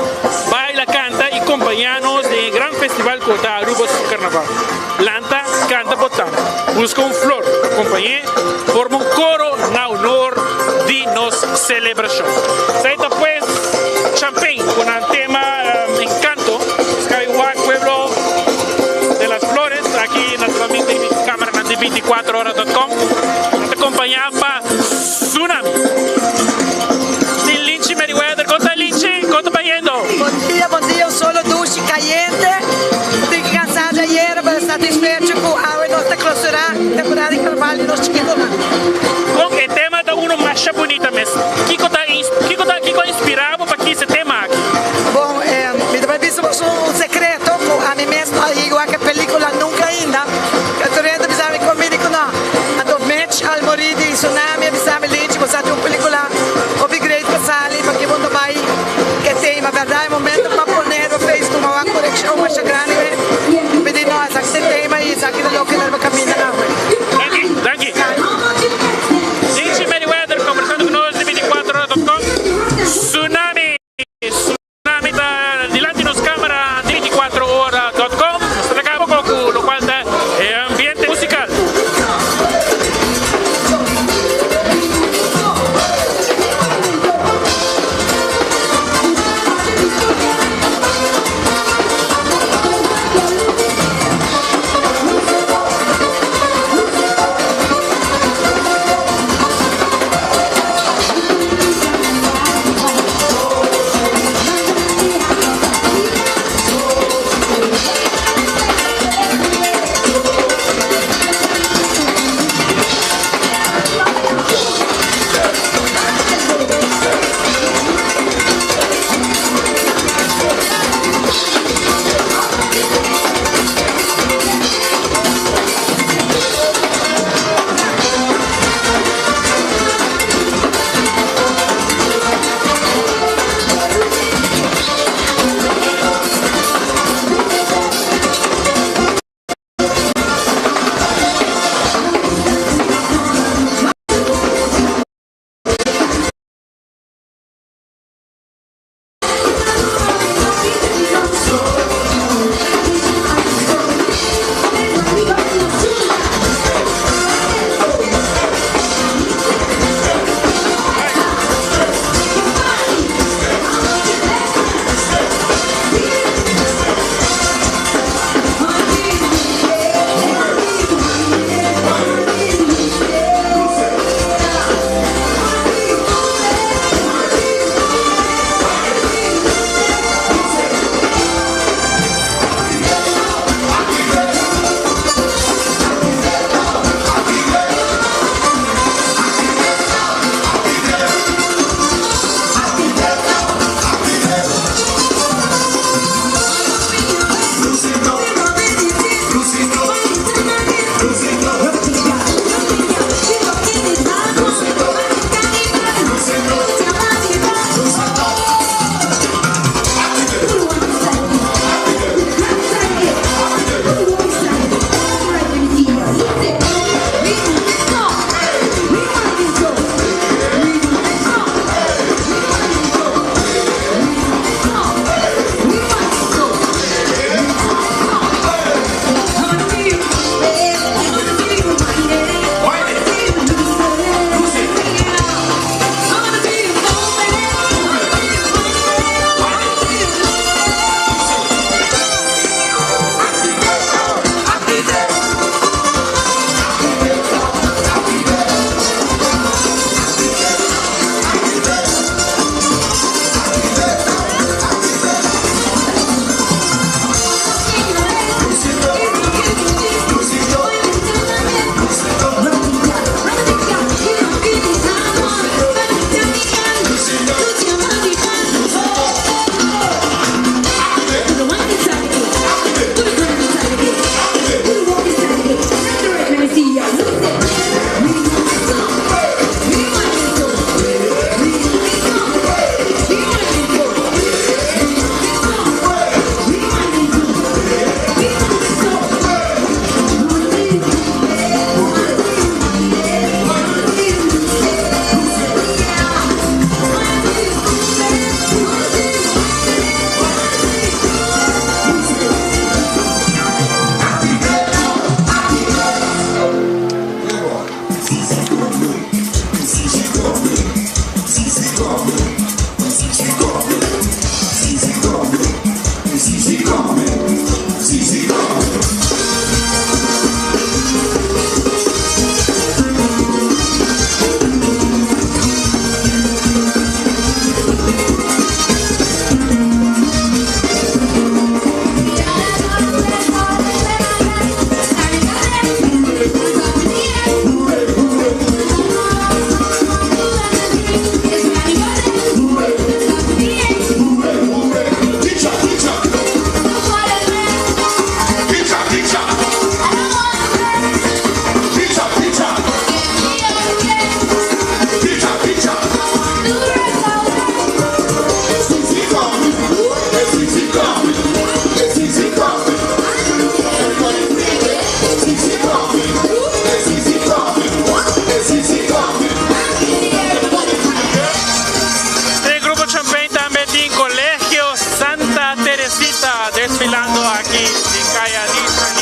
baila, kanta i kompañá nos den e gran festival ku ta Aruba su Karnaval. Lanta, canta bo tanta. Busca un flor pa compañé, forma un coro na honor di nos celebracion. Esai ta pues Champagne cu nan tema Encanto. Sky Wak Pueblo de las Flores, aki naturalmente di cameranan di binticuatrohora.com. Nan ta compañá pa Tsunami. Tin Linchi Merryweather. Con ta Linchi? Con ta bayendo? Bon dia, bon dia. Un solo dushi cayente. Tin ki cansa di ayera pero satisfecho cu awe nos ta clausura temporada di carnaval di nos chikitonan. Con e tema ta uno masha bunita mes. Kico ta kico ta kico a inspira bo pa kies e tema aki? Bon, mi ta bay bisa boso un secreto cu ami mes no a yega wak e pelicula nunca ainda. Tur hende a bisa mi con mi di cu no. Anto Mitch Almori di Tsunami a bisa mi Linchi bo sa tin un pelicula hopi great pa sali paki bo no ta bay ke tema berdad e momento pa pone riba Facebook ma wak korekshon masha grandi we mi di no esaki ta e tema y esaki ta loke nan riba kaminda awe. Danki, danki. Linchi Meriwether kombersando ku nos di 24 ora dot com.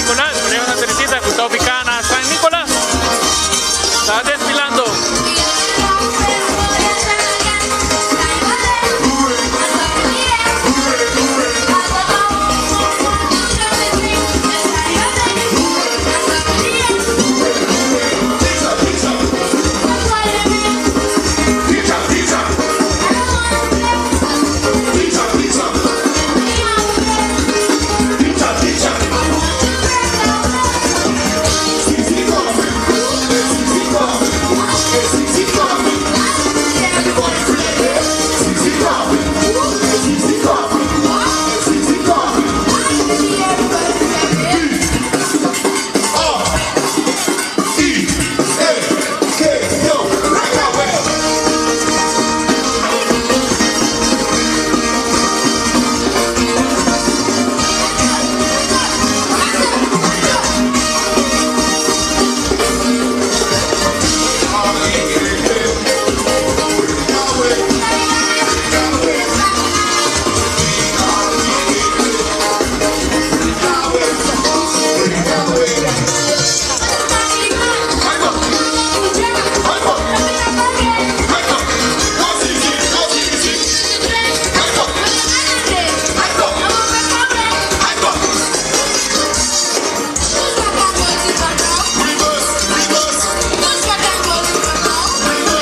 Nicolas, Colegio Santa Teresita ku ta ubiká na San Nicolas, ta desfilando.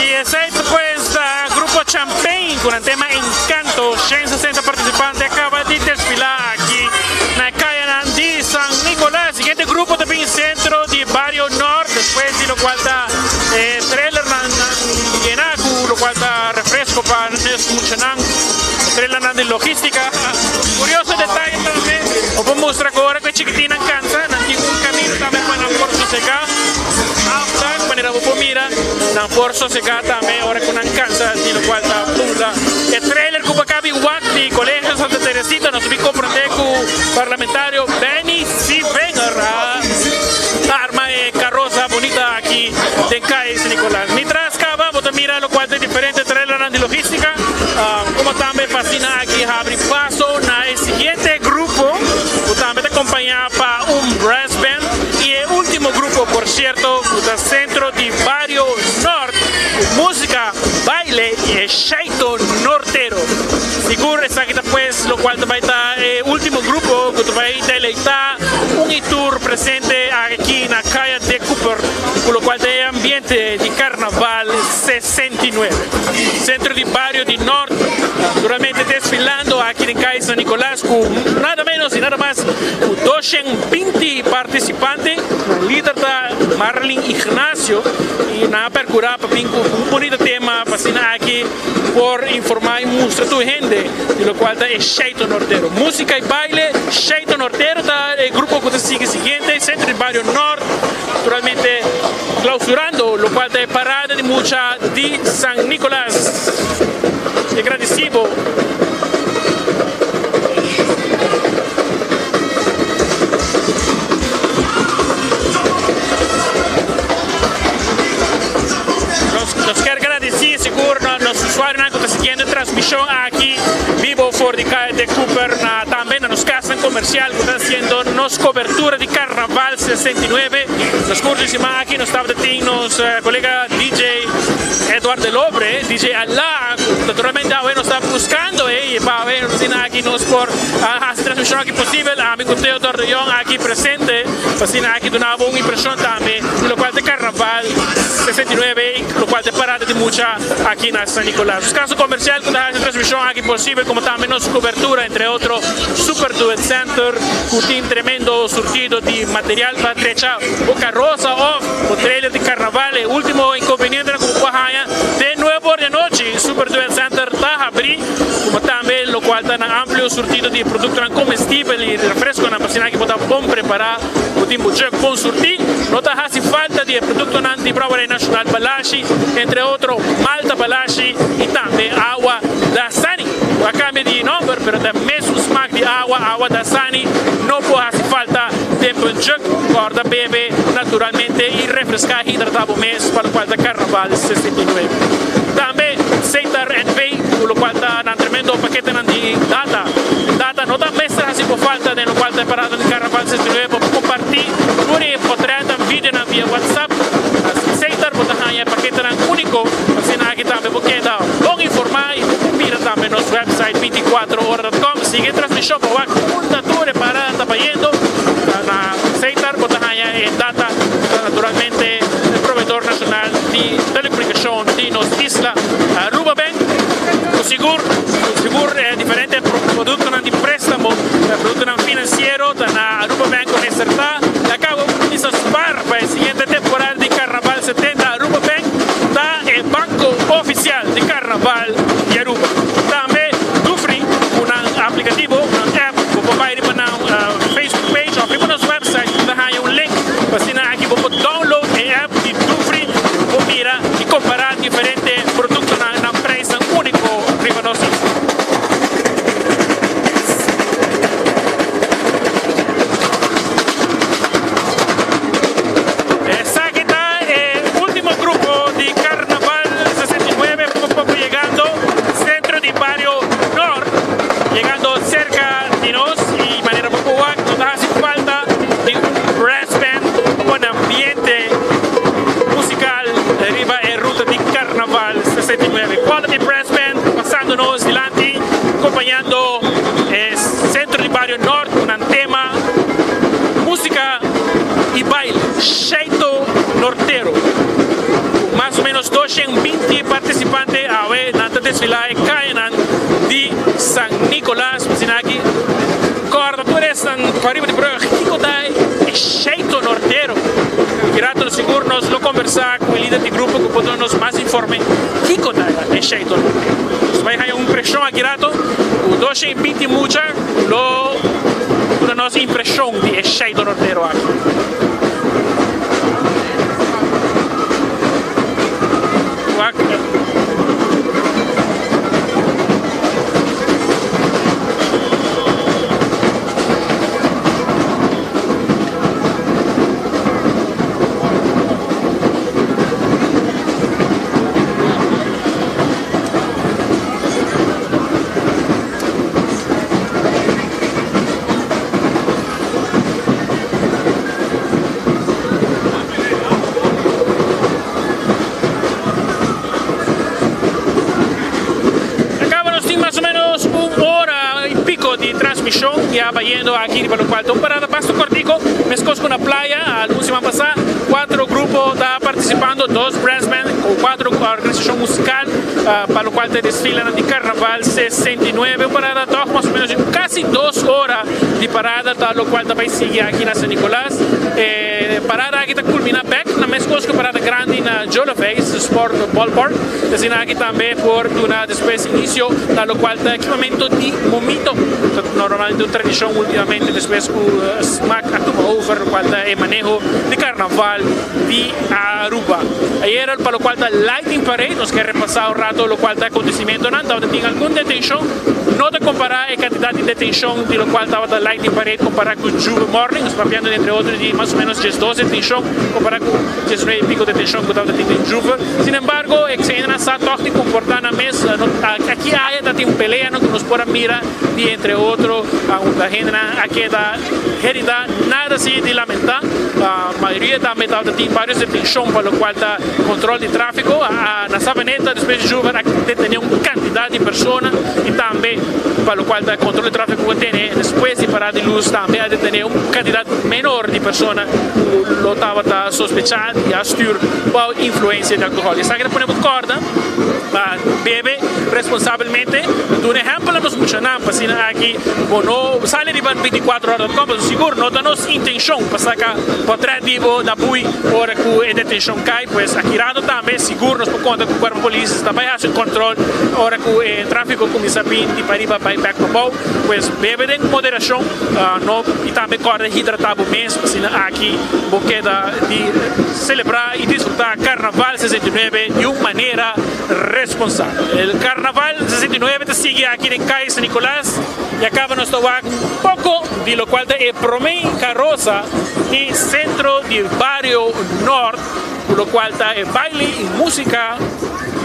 Y esey ta pues ta Grupo Champagne cu nan tema Encanto. 160 participante a caba di desfila aki na e cayanan di San Nicolas. Siguiente grupo ta bin centro di Bario Nort despues di locual ta e trailernan yena cu locual ta refresco pa nos muchanan. Trailernan di logistica. Curioso detaye tambe, bo por mustra cu ora cu e chikitinnan cansa nan tin un camino tambe pa nan por sosega. After, manera bo por mira, nan por sosega tambe ora cu nan cansa di locual ta bula. E trailer cu bo a cabi wak di Colegio Santa Teresita, nos a bin comprende cu parlamentario Benny Sievinger a arma e carroza bunita aki den Caya San Nicolas. Mitras caba bo ta mira locual ta e diferente trailernan di logistica, como tambe pa asina aki habri paso na e siguiente grupo cu tambe ta acompaña pa un brass band y e ultimo grupo por cierto cu ta Centro di Bario Nort cu musica, baile y e shaito nortero. Sigur esaki ta pues locual ta bay ta e ultimo grupo cu ta bay deleita un y tur presente aki na Caya de Cooper cu locual ta e ambiente di Carnaval 69. Centro di Bario di Nort duramente desfilando aki den Caya San Nicolas cu nada menos y nada mas cu 220 participante. Lider ta Marlin Ignacio y nan a percura pa bin cu un bunita tema pa asina aki por informa y mustra tur hende di locual ta e Sheito Nortero. Musica y baile, Sheito Nortero ta e grupo cu ta sigui siguiente, Centro di Bario Nort, naturalmente clausurando locual ta e parada di mucha di San Nicolas. E gradicibo. Nos kier gradici sigur na nos usuarionan cu ta siguiendo e transmision aki bibo for di Caya de Cooper na tambe na nos casnan comercial cu ta haciendo nos cobertura di Carnaval 69. Nos curso di siman aki nos tabata tin nos colega DJ Edward de Lobre, DJ Ala, cu naturalmente awe nos ta buscando ey pa awe nos asina aki nos por haci transmision aki posibel. Ami cu Theodor de Jong aki presente pa asina aki duna bo un impresion tambe di locual ta e Carnaval 69 y locual ta e parada di mucha aki na San Nicolas. Nos caso comercial cu ta haci e transmision aki posibel como tambe nos cobertura entre otro Super Duet Center cu tin tremendo surtido di material pa trecha bo carosa of bo trailer di carnaval. E ultimo inconvenientenan cu bo por haya te nuebe or di anochi Super Duet Center ta habri como tambe locual ta nan amplio surtido di productonan comestibel y refresconan pa asina aki bo ta bon prepara. Bo tin bo jug bon surtí, no ta hasi falta di e produktonan di Brouwerij Nacional Balashi, entre otro Malta Balashi i tambe awa Dasani. Bo a kambia di nomber, pero ta e mesun smak di awa, awa Dasani no por hasi falta den bo jug. Kòrda bebe naturalmente i refreská, hidratá bo mes pa lokual ta Karnaval 69. Tambe Setar NV, ku lokual ta nan tremendo paketenan di data. Data no ta mester hasi. bo falta den lokual ta e parada di Karnaval 69 bo por kompartí tur e potrètnan, videonan via WhatsApp. Na Setar bo ta haña e paketenan úniko, asina aki tambe bo keda bon informá i bo por mira tambe nos wèpsait 24ora.com. Sigui e transmishon pa wak unda tur e parada ta bayendo. Na Setar bo ta haña e data ta naturalmente e proveedor nashonal di telekomunikashon di nos isla Aruba Bank. Ku sigur ku sigur e diferente produktonan di préstamo, produktonan finansiero ta na Aruba Bank ku mester ta. Ta kaba bo kuminsá spar pa e siguiente temporada di Karnaval 70. Aruba Bank ta e banko ofisial di Karnaval di Aruba. Tambe Dufry ku nan aplikativo, nan app, bo por bai riba nan Facebook page òf riba nos wèpsait bo ta haña un link pa asina aki bo por download e app di Dufry i bo por mira i kompará diferente produktonan nan prijsnan úniko riba nos isla. Esaki ta e ultimo grupo di Carnaval 69 poco poco yegando centro di bario Noord, yegando cerca di nos y manera bo por wak no ta haci falta di un brass band con ambiente musical riba e ruta di Carnaval 69. Quality Brass Band pasando nos dilanti acompañando e centro di bario Noord cu nan tema Musica y baile Sheito Nortero. Cu mas o menos 220 participante awe nan ta desfila e cayanan di San Nicolas. Asina aki corda tur esnan pariba di brug kico ta e Sheito Nortero. Ki rato sigur nos lo conversa cu e lider di grupo cu por duna nos mas informe kico ta e Sheito Nortero. Nos bay haya un impresion aki rato cu 220 mucha lo duna nos impresion di e Sheito Nortero aki. Wak. Acaba nos tin mas o menos un hora y pico di transmision ya bayendo aki riba locual ta un parada basta cortico mescos cu na playa algun siman pasa cuatro grupo ta participando dos brass band cu cuatro organisacion musical pa locual ta e desfilenan di carnaval 69 un parada toch mas o menos di casi dos hora di parada ta locual ta bay sigui aki na San Nicolas. E parada aki ta culmina bek na mescos cu parada grandi na Jolofeis Sport Ballpark. Asina aki tambe por duna despues inicio na locual ta ekipamento di momito. Ta normalmente un tradicion ultimamente despues cu Smac a tuma over locual ta e maneho di carnaval di Aruba. Ayera pa locual ta Lighting Parade nos kier repasa un rato locual ta acontecimentonan. Tabata tin algun detencion. No ta compara e cantidad di detencion di locual tabata Lighting Parade compara cu Juve Morning. Nos papiando di entre otro di mas o menos diesdos detencion compara cu diesnuebe y pico detencion cu tabata tin den Juve. Sin embargo, e xehendenan sa toch di comporta nan mes. Aki aya ta tin un peleanan cu nos por a mira di entre otro unda hendenan a keda herida. Nada si di lamenta. Mayoria tambe tabata tin varios detencion pa locual ta control di trafico. Na Savaneta despues di Juve a detene un cantidad di persona y tambe pa locual ta control di trafico cu a tene despues di parada di luz tambe a detene un cantidad menor di persona cu lo tabata sospecha di a stuur bao influencia di alcohol. Esaki ta pone bo corda pa bebe responsabelmente. Duna ehempel na nos muchanan pa asina aki bo no sali riba 24 ora dot com pasobra sigur no ta nos intencion pa saca potret di bo na bui ora cu e detencion cay. Pues aki rato tambe sigur nos por conta cu cuerpo polis ta bay haci un control ora cu e trafico cuminsa bin di pariba bay bek pabou. Pues bebe den moderacion no y tambe corda hidrata bo mes asina aki bo keda di celebra y disfruta Carnaval 69 di un manera responsabel. El Carnaval 69 ta sigui aki den Calle San Nicolas y a caba nos ta wak un poco di locual ta e prome carosa di centro di bario Noord cu locual ta e baile y musica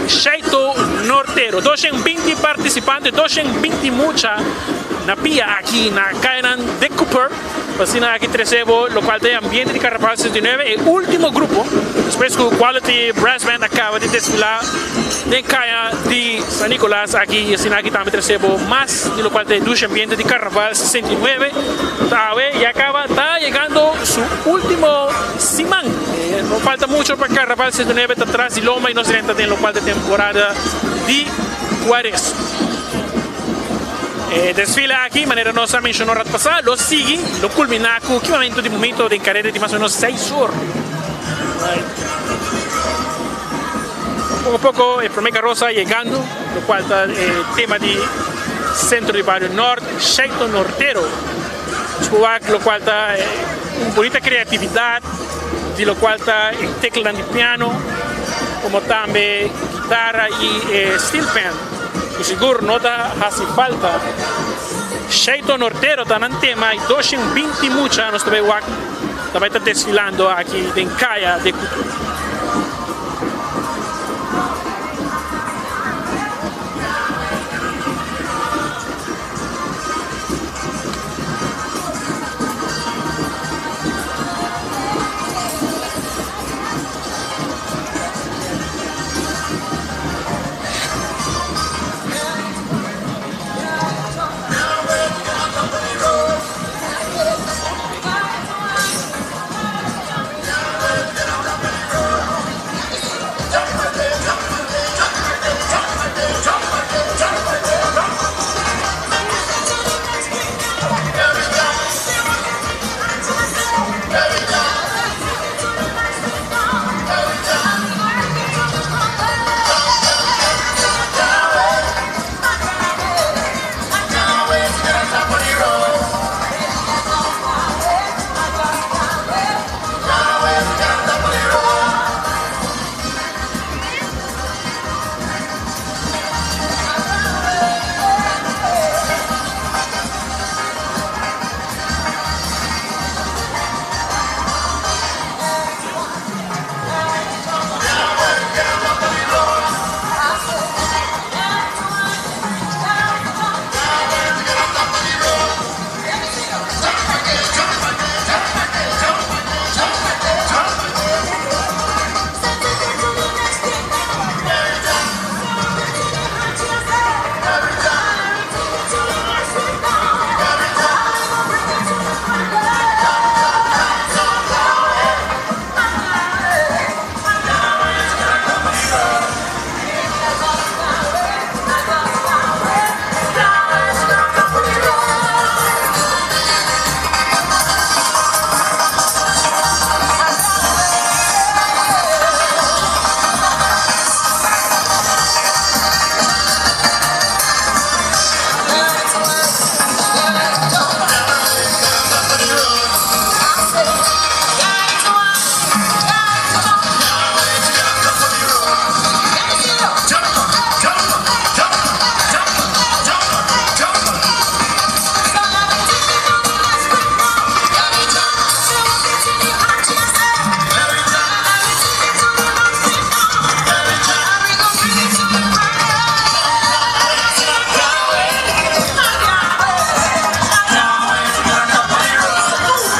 Shaito Nortero. 220 participante, 220 mucha. na pia aki na cayanan Dick Cooper pa asina aki trece bo locual ta e ambiente di Carnaval 69, e ultimo grupo despues cu Quality Brass Band a caba di desfila den caya di San Nicolas aki y asina aki tambe trece bo mas di locual ta e dushi ambiente di Carnaval 69 ta awe ya caba ta yegando su ultimo siman. No falta mucho pa Carnaval 69 ta tras di loma y nos drenta den locual ta e temporada di Cuaresma. E desfile aki, manera nos a mencionó rat pasá, lo sigui, lo culminá cu kimamento di momento den careda di mas o menos seis or. Poco poco e prome carroza yegando, locual ta e tema di Centro di Bario Nort, Sheito Nortero. Nos por wak locual ta un bonita creatividad di locual ta e teclanan di piano, como tambe guitarra y e steel pan. Ku sigur no ta hasi falta. Sheito Nortero ta nan tema y 220 mucha nos ta bay wak ta bay ta desfilando aki den Kaya de Cultura.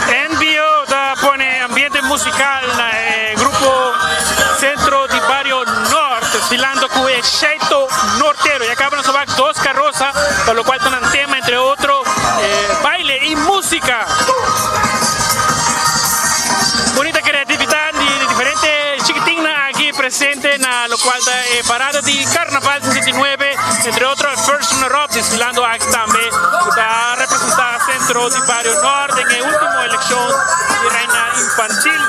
NBO ta pone ambiente musical na e grupo Centro di Bario Nort desfilando cu e Sheito Nortero. Ya caba nos a wak dos carroza pa locual ta nan tema entre otro baile y musica. Bunita creatividad di diferente chikitinnan aki presente na locual ta e parada di Carnaval 69, entre otro e First Runner Up desfilando aki tambe cu ta representa Centro di Bario Nort den e ultimo eleccion di Reina Infantil.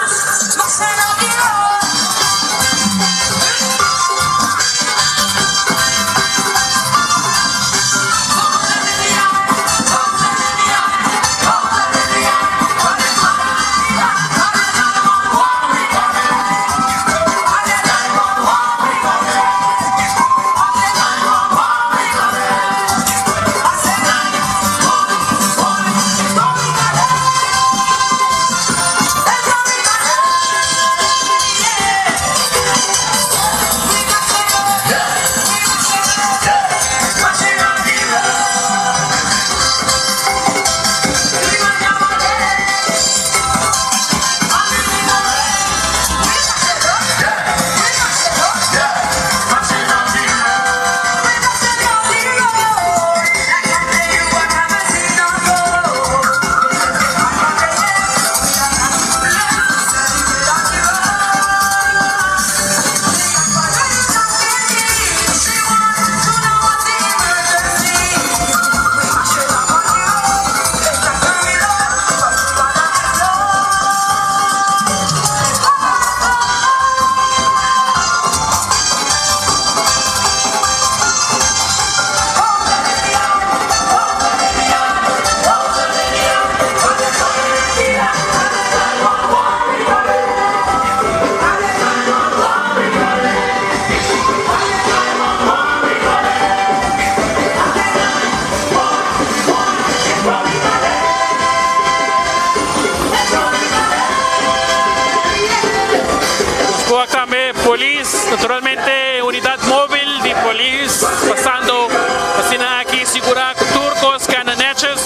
polis, naturalmente unidad mobil di polis pasando asina aki sigura cu tur cos cana netjes.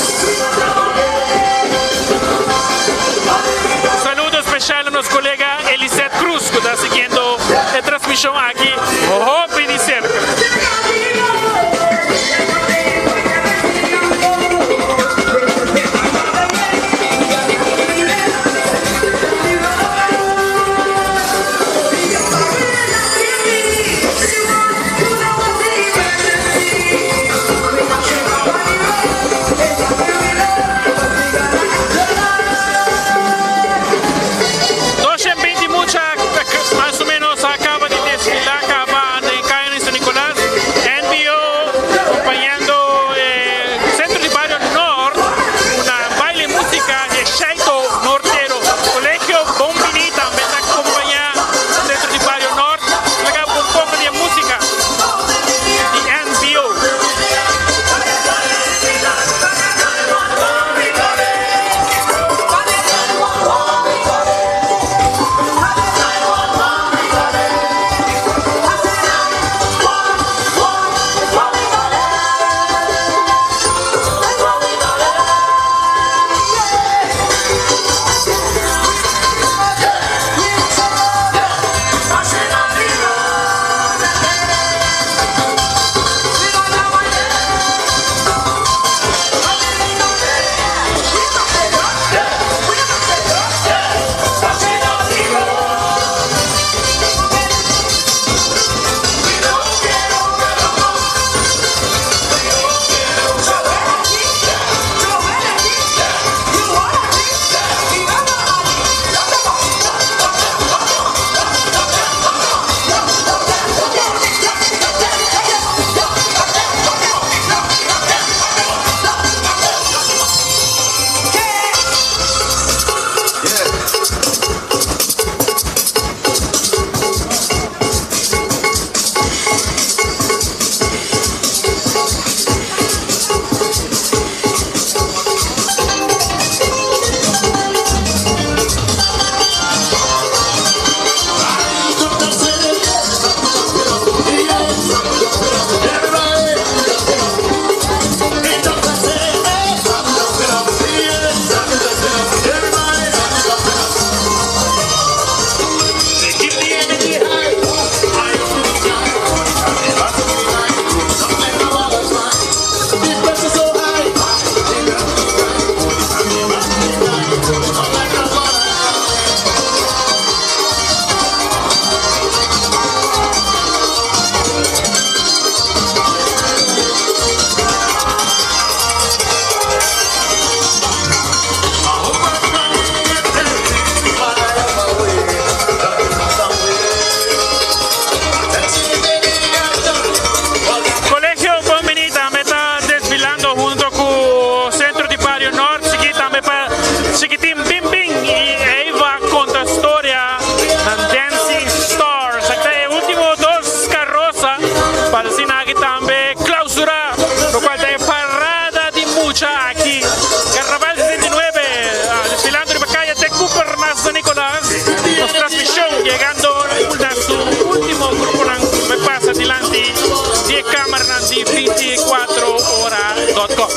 Un saludo special na nos colega Elisette Cruz cu ta siguiendo e transmision aki hopi di cerca. 220 mucha mas o menos a caba di desfila caba den Caya di San Nicolas. NBO acompañando eh, Centro di Barrio Noord, una baile musica de Shaito Nortero. Colegio Bombini tambe ta acompaña Centro di Barrio Noord. Laga un poco di musica di NBO. Colegio Bombini tambe ta desfilando hunto cu Centro di Barrio Noord, sigui tambe pa Chiquitín Bim Bim y Eva conta storia na Dancing Stars. Aki ta e ultimo dos carroza pa asina aki tambe clausura, lo cual ta e parada di mucha aki. Carnaval 69 desfilando riba Caya Te Cooper na San Nicolas. Nos transmision yegando na su ultimo gruponan cu pasa dilanti di e cameranan di 24ora.com.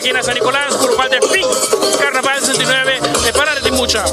aki na San Nicolas, por cual ta fin Carnaval 69, e parada di mucha.